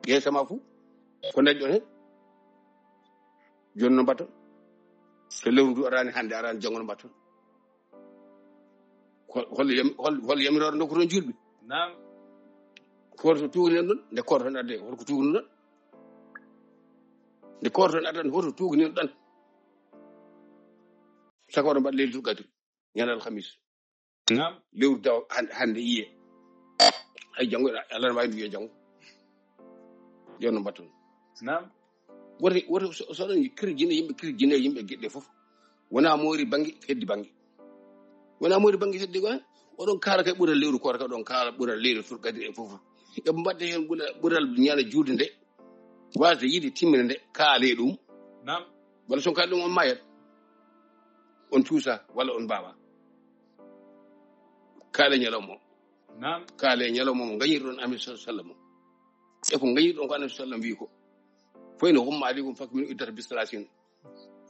Yeesama fuu. Ko dañɗon hen? Jooni no mbatton? So lewru ndu arani hannde, arani janngo no mbatton? Ko, hol yam-, hol, hol yamiroore ndokkoton julɓe? Naam. Koto so tuugnen ɗon, nde koto tan adde, hol ko tuugnuɗon? Nde koto tan addan, hoto tuugnen ɗon? Saka oɗon mbaɗa Leylatul Qadri, ñande alhamis. Naam. Lewru daw han-, hannde yiye. Hay janngo, Allah ne waawi wiye janngo. Yo no mbatton. Naam. Woto, woto so, so oɗon kirjine yimɓe, kirjine yimɓe geɗe fof. Wona moori bannge, heddi bannge. Wona moori bannge heddi ko, eh? Oɗon kaala kay ɓural lewru koorka, oɗon kaala ɓural Leylatul Qadri e fof. E mbaɗde heen ɓura-, ɓural ñande julde nde. Wasde yiide timmina nde, kaale ɗum. Naam. Walla so on kaali ɗum, on maayat. On cuusa, walla on mbaawa. Kaale ñalawma o. Naam. Kaale ñalawma mo ngañirɗon Annabi sallallahu alaihi wasallam. E ko ngañirɗon ko Annabi sallam wi ko. Fa in ghumma alaykum fa akmilu iddata bi salasin.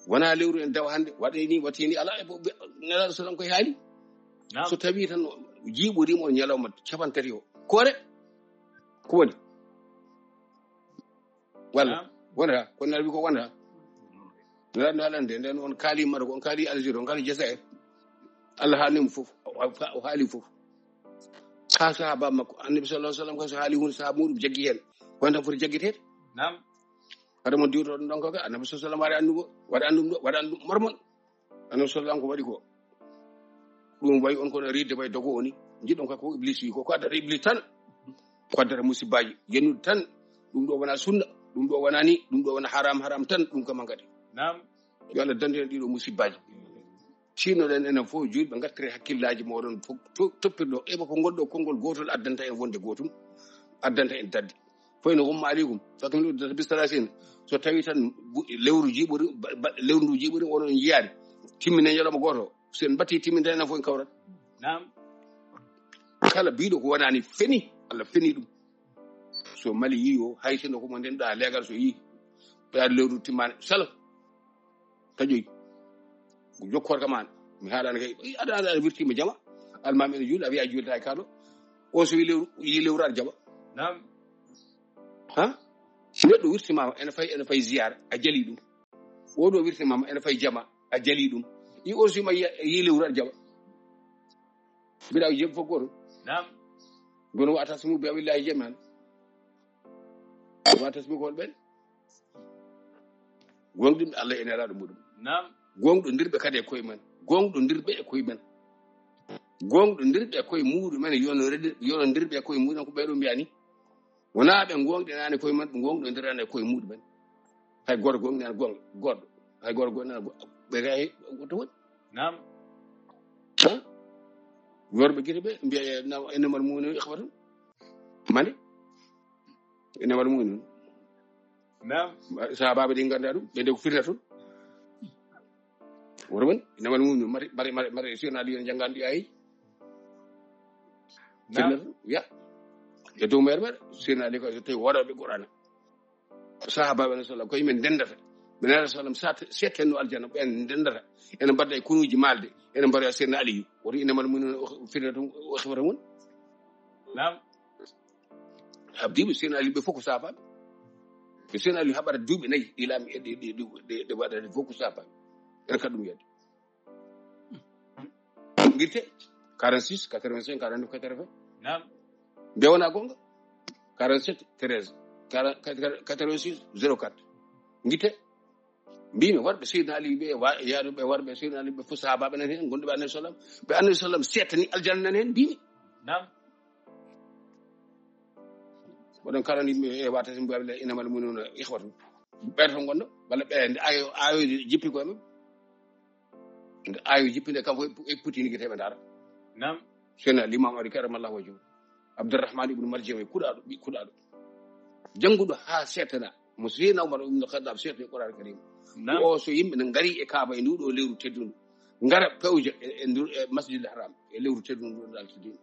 Wona lewru en dawa hannde, waɗi ni, wati ni, ala e bo-, be-, Nelaaɗo sallam koye haali. Naam. So tawi tan jiiɓoriima on ñalawma capantati o. Koore? Ko woni? Walla? Naam. Wonata? Ko Nelaaɗo wi ko wonata? Nelaaɗo no haalande, nden on kaali Maroc, on kaali Algérie, on kaali Jazair. Allah haalni mo fof, o, o, o haali fof. Haa sahaba makko, Annabi sallallahu alaihi wasallam ko so haali hunde, sahaba muɗum jaggi heen. Ko tan foti jaggiteede? Naam. Hade mo diwtoɗon ɗon ko ka, Annabi sallallahu alaihi wasallam waɗi anndugo, waɗi anndum ɗo, waɗi anndum mormon. Annabi sallallahu alaihi wasallam ko waɗi ko. Ɗum wayi on kono riidde wayi dogo o ni. Njiɗɗon ka ko Iblis wi ko, ko addata Iblis tan. Ko addata musibbaaji. Yennude tan, ɗum ɗo wona sunna, ɗum ɗo wona ni, ɗum ɗo wona haram, haram tan, ɗum kam hankadi. Naam. Yo Allah dandin en ɗiɗo musibbaaji. Sinnoɗen enen fof julɓe, ngartire hakkillaaji moɗon fof to-, toppirɗo. Eɓa ko ngol ɗo konngol gootol addanta en wonde gootum, addanta en dadde. Fa in ghumma alaykum fa akmilu iddata bi salasin. So tawi tan bu-, lewru jiiɓori, ba-, ba-, lewru ndu jiiɓori, onon njiyaani. Timminen ñalawma gooto. So en mbattii timminde, enen fof en kawrat. Naam. Kala biiɗo ko wonani feni, Allah feni ɗum. So mali yii o, hay sinno ko mo nden ɗa leegal so yii. Ɓeyaade lewru timmaani, salo. Taƴoy. Ko jokkoor kam an. Mi haalani kay. I ada, ada, ada wirtima jama. Almaami ene juula, a wiya a juulata e kaɗo. O so wi lewru, yi lewru aɗa jaɓa. Naam. Ha? Neɗɗo wirtima, ene fay, ene fay ziyaara, a jali ɗum. O ɗo wirtima, ene fay jama, a jali ɗum. I o so ma yi, yi lewru aɗa jaɓa. Mbiɗa o jebbo fof gooto. Naam. Gono wa atasimu bi hablillahi jami'an. Wa atasimu ko holɓen? Gonɗinɓe Allah e Nelaaɗo muɗum. Naam. Gonɗondirɓe kadi e koye men. Gonɗondirɓe e koye men. Gonɗondirɓe e koye muɗumen, yonore-, yonondirɓe e koye muɗumen, ko ɓe ɗum mbiyani. Wonaa ɓe gonɗinaani koye men, ɓe gonɗondirani e koye muɗumen. Hay goto gom nana gonga goto. Hay goto gom nana ɓe gay. Goto woni. Naam. Worɓe gite ɓe mbiya naam, innamal mu'minuna ikhwatun. Mani innamal mu'minun. Naam. Sahabaɓe ɗi ganduɗa ɗum ɓe nde ko firnata ɗum. Worɓe innamal mu'minun mari mari mari mari sirna ɗi en jangani ɗi ayi. Naam. Firnata ɗum ya. E dow mere mere sirna ɗi ko so tawi waɗoɓe qur'ana. Sahabaɓe alayhi salam ko yimɓe ndendata. Ɓe nana sallam sat settenno aljanna ɓen ndendata. Ene mbaɗa e kunuji malde ene mbaɗa sirna aliyu. Wori innamal mu'minuna firnata ɗum o xifata mun. Naam. Habdiɓe sirna aliyu ɓe fof ko sahabaɓe. Ɓe sirna aliyu haɓata duuɓi nayi ilami e ɗe ɗe ɗe waɗata fof ko sahabaɓe. Ene kadi ɗum yedde. Ngirte quarante-six quatre-vingt-cinq quarante-neuf quatre-vingts. Naam. Mbiya wona gonga. Quarante-sept treize. Quatre-vingt-six zéro quatre. Ngirte. Mbimi warɓe seydi ali ɓe wa- yaaduɓe warɓe seydi ali ɓe fof sahabaɓe nan hen gonduɓe annabi sallam. Ɓe annabi sallam settani aljanna nan hen mbimi. Naam. Waɗon kala ni e wata sin mbawi innamal mu'minuna ikhwatun. Ɓeɗo to gonɗo walla ɓe nde ayo ayoji jippi koye mabɓe. Nde ayo jippi nde kam fof e putini gite ɓe dara. Naam. Sena limam ari karamallahu wajhu. Abdourahmane ibnu marjam e kuɗaɗo ɓi kuɗaɗo jannguɗo ha settana mo seyna umar ibnu khaddab settani qur'an karim. Naam. O so yimɓe ne ngari e kaaba e nduɗo lewru teddundu ngara pewja e e ndu e masjidil haram e lewru teddundu ndu dal teddini.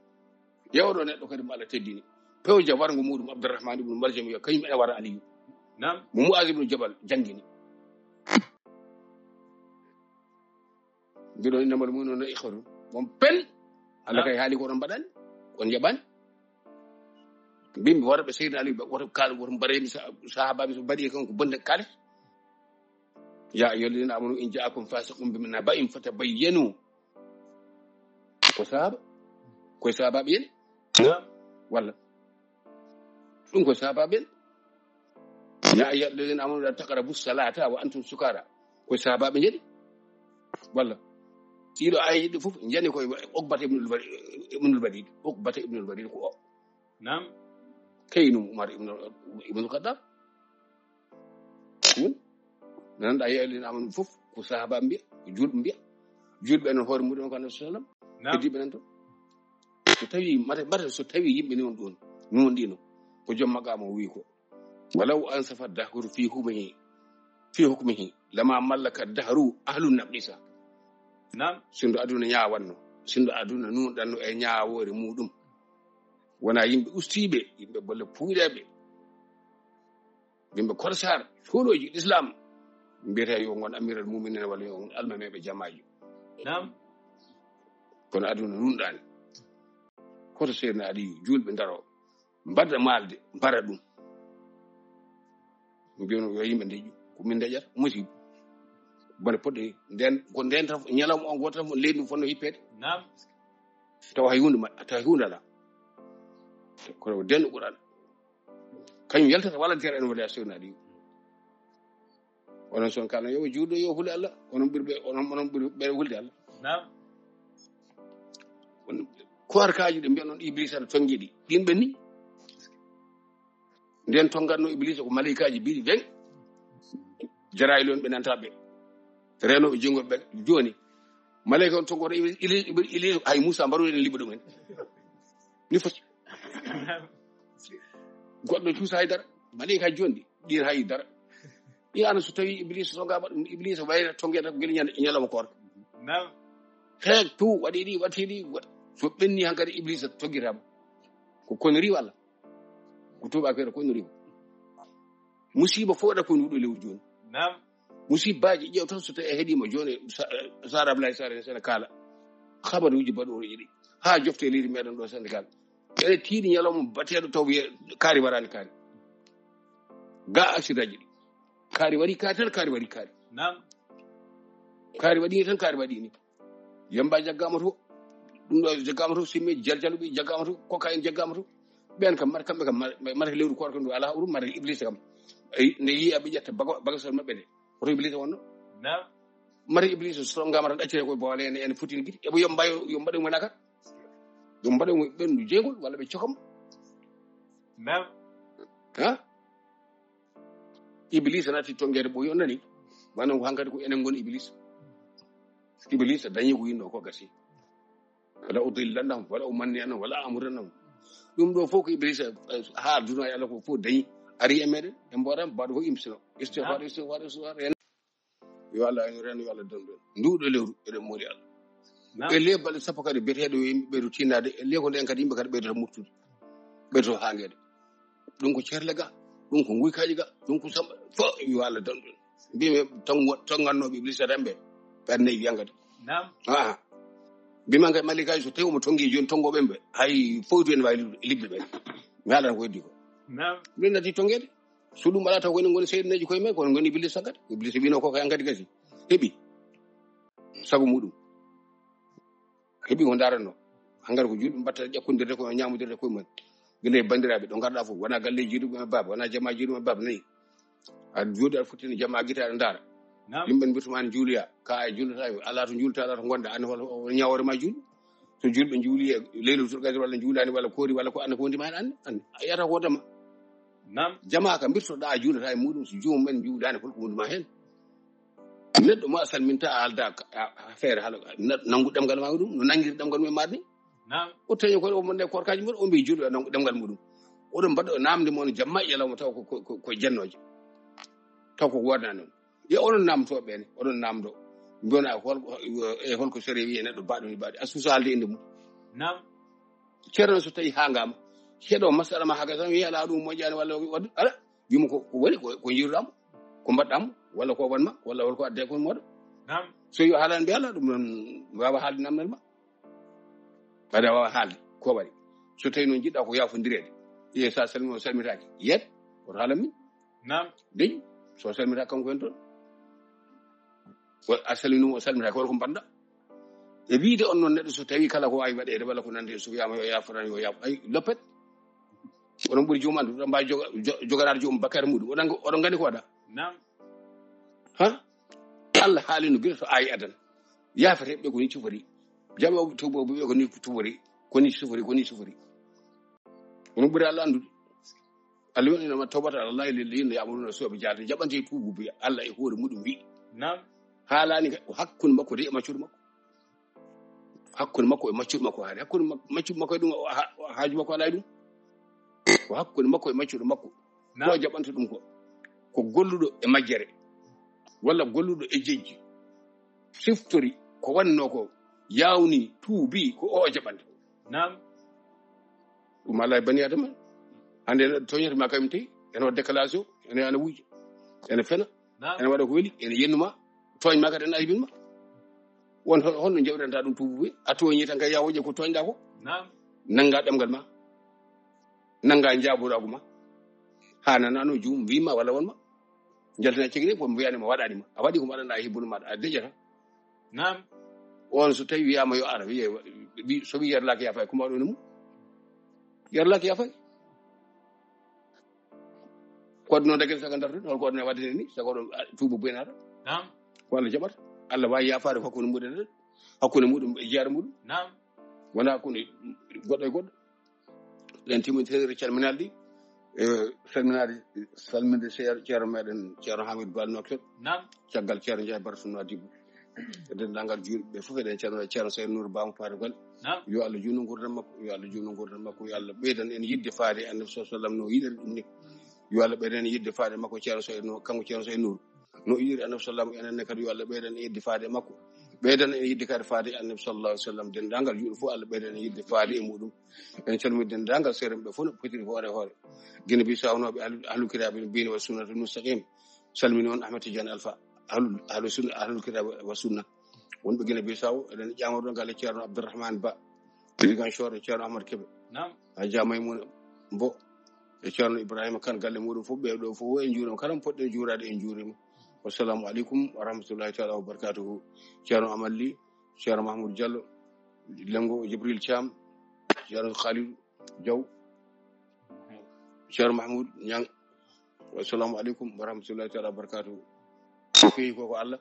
Yewɗo neɗɗo kadi mo Allah teddini pewja warngo muɗum abdourahmane ibnu marjam yo kañum ene wara aliyu. Naam. Mo muaz ibnu jabal janngini. Mbiɗon innamal mu'minuna ikhwatun. Mon pen Allah kay haali ko oɗon mbaɗani on jaɓani. Mbimbi wara ɓe seydi ali ɓe woto kal woto mbaɗaymi sahabaɓe so mbaɗi e kanko bonde kale. Ya ayyuhalladhina amanu in ja'akum fasiqun binaba'in fatabayyanu. Ko sahaba koye sahabaɓe yeni. Walla ɗum ko sahabaɓe en. Ya ayyuhalladhina amanu la taqrabu salata wa antum sukara. Ko sahabaɓe jeni. Walla ɗiɗo ayeji ɗi fof jani koye oqbata ibnul walid oqbata ibnul walid ko o. Naam. Kaynum umar ibnul khattab. Ɗum nanɗa yeɗen amanu fof ko sahaba mbiya ko julɓe mbiya. Julɓe en hoore muɗum ko annabi sallam. Heddiɓe nan toon so tawi mata mata so tawi yimɓe ni on ɗon nuwonɗino ko joom maqama o wi ko walaw ansafa dahru fi hukmihi fi hukmihi lama mallaka dahru ahlu naqisa. Naam. Sindo aduna ñawanno sindo aduna nuɗanno e ñawore muɗum wona yimɓe ustiɓe yimɓe bolle puuɗeɓe. Yimɓe korsar suuɗoji l'islam mbiyata yo ngon amiral muminina walla yo ngon almameɓe jamaji. Naam. Kono aduna nunɗani hoto seedna aliyu julɓe daro mbadda malde mbara ɗum. Mbiyano yo yimɓe ndeƴu ko min ndeƴata musiba. Bone poɗɗe nden ko nden tan ñalawma on goto tan leydi fonno hippede. Naam. Tawa hay hunde ma tawa hay hunde ala. Kono denno qur'an kañum yaltata walla dere en wala sewnaɗi. Onon son kala yo juuɗo yo huli allah onon ɓurɓe onon onon ɓuri ɓe hulde allah. Naam. Koorkaaji ɗi mbiyan on iblis aɗa tongi ɗi ɗin ɓenni. Nden tongatno iblis ko malaykaaji mbiɗi wen jarayli on ɓe nanta ɓe renoɓe jingoɓe ɓe. Joni malayka on tongoto iblis hay moussa mbaruɗen liɓa ɗumen. Ni foti goɗɗo cuusa hay dara malayka jonɗi ɗin hay dara. Ɗi ana so tawi iblis tongama ɗum iblis wayra tongeta ko gila ñande ñalawma koorka. Naam. Heeg tu waɗi ɗi watti ɗi so ɓenni hankadi iblis togitama ko konori walla ko tubakoore konori. Musiba fof waɗa ko nduɗo lewru joni. Naam. Musibaji ƴeew tan so tawi a heeɗima joni sara ablaye sare sene kala habaruji baɗoɗo ɗi ha jofte leydi meɗen ɗo sénégal. Ene tiiɗi ñalawma bateɗo taw wiye kaari warani kaari ga accident ji ɗi kaari waɗi kaari tan kaari waɗi kaari. Naam. Kaari waɗi ni tan kaari waɗi ni yamba jaggama to ɗum ɗo jaggama to simme jaljaluɓe jaggama to koka en jaggama to. Ɓen kam mata kamɓe kam mata lewru koorka ndu ala hurum mata iblis kam. Nde yiya ɓe ƴetta bagasol maɓɓe nde oto iblis wonno. Naam. Mata iblis so ngama tan ɗaccete koye boole ene ene fotini giti eɓo yo mbayo yo mbaɗe mo nakat. Yo mbaɗe mo ɓendu jeygol walla ɓe cokam. Naam. Ha. Iblisa natti tongede ɓoyi, on nani? Manan ko hankadi ko enen ngoni Iblisa. Iblisa dañi ko yinno ko gasi. Wala udillannahum, wala umanniyannahum, wala amurannahum. Ɗum ɗo fof ko Iblisa, eh, ha aduna e Allah ko fof dañi. Ari e meɗen, en mboɗan mbaɗo ko imsino. Istigfar, istigfar, istigfar. Yo Allah en ren, yo Allah don don. Nduɗo lewru eɗen mori Allah. E le balɗe sappo kadi beteɗo yimɓe ɓeydo tinnade, e le ko nden kadi yimɓe kadi ɓeydo murtude. Ɓeydo hangede. Ɗum ko cerle ga, ɗum ko guykaji ga, ɗum ko samba. Fof yo Allah don don. Mbimi tongo-, tongannoɓe Iblisa remɓe. Ɓernde yiyangade. Naam. Ah. Mbima kay malikaji so tawi omo tongi joni tongoɓe ɓe. Hay foytu en wawi libde ɓe. Mi halan ko heddi ko. Naam. Min nati tongede. So ɗum ala taw ko enen ngoni seydaneji koye men, kono ngoni Iblisa kadi. Iblisa wino ko kay hankadi gasi. Heɓi. Sago muɗum. Heɓi ko ndaranno. Hankadi ko julɓe mbatta ƴakkodirde ko ñamodirde koye mumen. Gila e bandiraɓe ɗo ngarɗa fof, wona galleji ɗum e baba, wona jamaji ɗum e baba nayi. A jooɗi aɗa fottini jama gita aɗa ndaara. Naam. Yimɓe mbirtuma an juuloya, ka a juulata, ala to juulata, ala to gonda, an hol, hol ñawore ma juul. So julɓe juuli e leylatul qadr walla juulani walla koori walla ko anda ko wondi ma hen anda, anda. A yiyata ko wondema. Naam. Jama ka mbirtoɗa a juulata e muɗum, so joomum en juulani hol ko wondi ma hen. Neɗɗo mo a salminta a alda ka, a, a feere hala, na-, nangu ɗemgal ma ɗum, no nangiri ɗemgal mum e maɗa ni. Naam. O tawi ko o wonde korkaji mum, o mbi julɓe nangu ɗemgal muɗum. Oɗon mbaɗa o namde mo on jamma e yalawma taw ko, ko, ko, ko jennooje. Taw ko wodna noon. Yo oɗon namdo ɓen, oɗon namdo. Mbiyona hol, e holko sere wiye neɗɗo baɗo ni baɗi. A suusa haalde innde mum. Naam. Ceerno so tawi hangama. Heɗo masala ma haga tan wiya ala ɗum moƴƴani walla waɗi. Ala. Wimo ko, ko woni ko, ko jiruɗamo, ko mbaɗɗamo, walla ko wanma, walla holko adde kon moɗo. Naam. So yo haalani mbi ala ɗum noon wawa haalde namdal ma. Mbaɗa wawa haalde ko waɗi. So tawi noon jiɗɗa ko yafondireede. Iye sa salmi o salmitaaki. Yet, oto haalan min. Naam. Deƴi, so salmitaaki kanko hen toon. O, a salminimo o salmitaaki, wala ko mbaɗɗa. E wiide on noon neɗɗo so tawi kala ko wawi waɗeede wala ko nande so wiyama yo yaforan yo yafo. Ay, loppet. Onon ɓuri joom andu, oɗon mbawi joga-, jo-, joganaade joom bakkaare muɗum. Oɗon, oɗon gandi ko waɗa? Naam. Ha? Allah haalino gila to ayi adan. Yafete ɓe ko ni cufori. Jama tubo ɓe ko ni tubori. Ko ni sufori, ko ni sufori. Onon ɓuri Allah andude. Allah woni inama tawbata ala Allahi lilladhina ya'maluna su'a bi jahalati. Jaɓante tuubu bi Allah e hoore muɗum wi. Naam. Haalani ka, ko hakkunde makko de e maccuɗo makko. Hakkunde makko e maccuɗo makko haali. Hakkunde mak-, maccuɗo makko e ɗum o ha-, o haaju makko ala e ɗum. Ko hakkunde makko e maccuɗo makko. Naam. Ko jaɓanta ɗum ko. Ko golluɗo e majjere. Walla golluɗo e jejji. Siftori ko wanno ko. Yawni tuubi ko o jaɓanta. Naam. Ɗum ala e bani adama. Hande ene toñata ma kam tawi. Ene waɗa déclaration. Ene ana wuja. Ene fena. Naam. Ene waɗa ko weli. Ene yennuma. Tooñ ma kadi ene aybin ma. Won hol-, holno jawɗanta ɗum tuubu buy? A tooñi tan kay yawoje ko tooñɗa ko. Naam. Nanga ɗemgal ma. Nanga jaburagu ma. Ha nanano jum wima walla wonma. Jaltina cegine ko mbiyani ma waɗani ma. A waɗi ko mbaɗanɗa e hibbunu ma a deƴata. Naam. On so tawi wiyama yo ara, wiye, wi-, so wi yarlaki yafay, ko mbaɗo ni mum? Yarlaki yafay. Ko aduna dagel saga darde, hol ko aduna waɗde ni, saga ɗum, a, tuubu buynata. Naam. Ko Allah jaɓata. Allah wawi yafaade ko hakkunde muɗum, hakkunde muɗum e jeyaɗo muɗum. Naam. Wona hakkunde goɗɗo e goɗɗo. Ɗen timmintiniri calminal ɗi. E salminaade, salminde Ceer-, Ceerno meɗen, Ceerno Hamidou Bal Nokkel. Naam. Caggal Ceerno Njaay Bara Sunna Dibbo. E denndaangal juulɓe ɓe fof, eɗen calmina Ceerno Seydou Nour Bamo Paare Golle. Naam. Yo Allah juutnu nguurndam makko, yo Allah juutnu nguurndam makko, yo Allah ɓeydan en yiɗde faade e Annabi sallallahu alaihi wasallam no yiɗiri ɗum ni. Yo Allah ɓeydan en yiɗde faade makko, Ceerno Seydou Nour, kanko Ceerno Seydou Nour. No yiɗiri Annabi sallallahu alaihi wasallam, enen ne kadi yo Allah ɓeydan en yiɗde faade e makko. Ɓeydan en yiɗde kadi faade e Annabi sallallahu alaihi wasallam. Denndaangal juulɓe fof, Allah ɓeydan en yiɗde faade e muɗum. En calmini denndaangal seerenɓe fof no potiri hoore hoore. Gine Bisawnooɓe ahlu, ahlu kitaabe no mbiyni wa sunnatu mustaqim. Salmini on Ahmed Tidiane Alpha, ahlu, ahlu sunna, ahlul kitaabe wa sunna. Wonɓe Gine Bisaw, eɗen ƴaamoro ɗon galle Ceerno Abdourahmane Ba. Ziguinchor e Ceerno Ahmad Kebe. Naam. Hajja Maymuna Mbo. E Ceerno Ibrahima Kane, galle muɗum fof, ɓe ɗo fof en njuurima. Kala mo poɗɗen juuraade, en njuurima. Wassalamu aleykum wa rahmatullahi taala wa barakatuhu. Ceerno Amal Ly, Ceerno Mahmoud Diallo, Lengo Jibril Thiam, Ceerno Khalidou Diaw, Ceerno Mahmoud Niang. Wassalamu aleykum wa rahmatullahi taala wa barakatuhu. Ko feewi ko, ko Allah.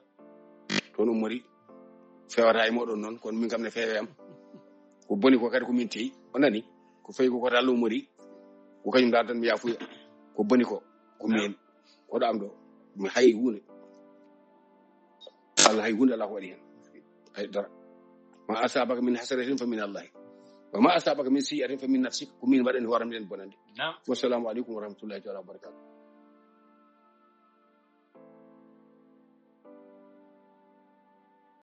Toon ummori. Fewata e moɗon noon, kono min kam ne feewe am. Ko boni ko kadi ko min teyi. O nani? Ko feewi ko, ko Allah ummori. Ko kañum daaldan mi yafuya. Ko boni ko, ko min. Oɗo am ɗo, mi hay hunde. Allah hay hunde Allah ko waɗi hen. Hay dara. Ma asabaka min hasanatin fa min Allah. Wa ma asabaka min sayyi'atin fa min nafsik. Ko min waɗani hooram nden bonande. Naam. Wassalamu alaikum wa rahmatullahi ta'ala wa barakatuh.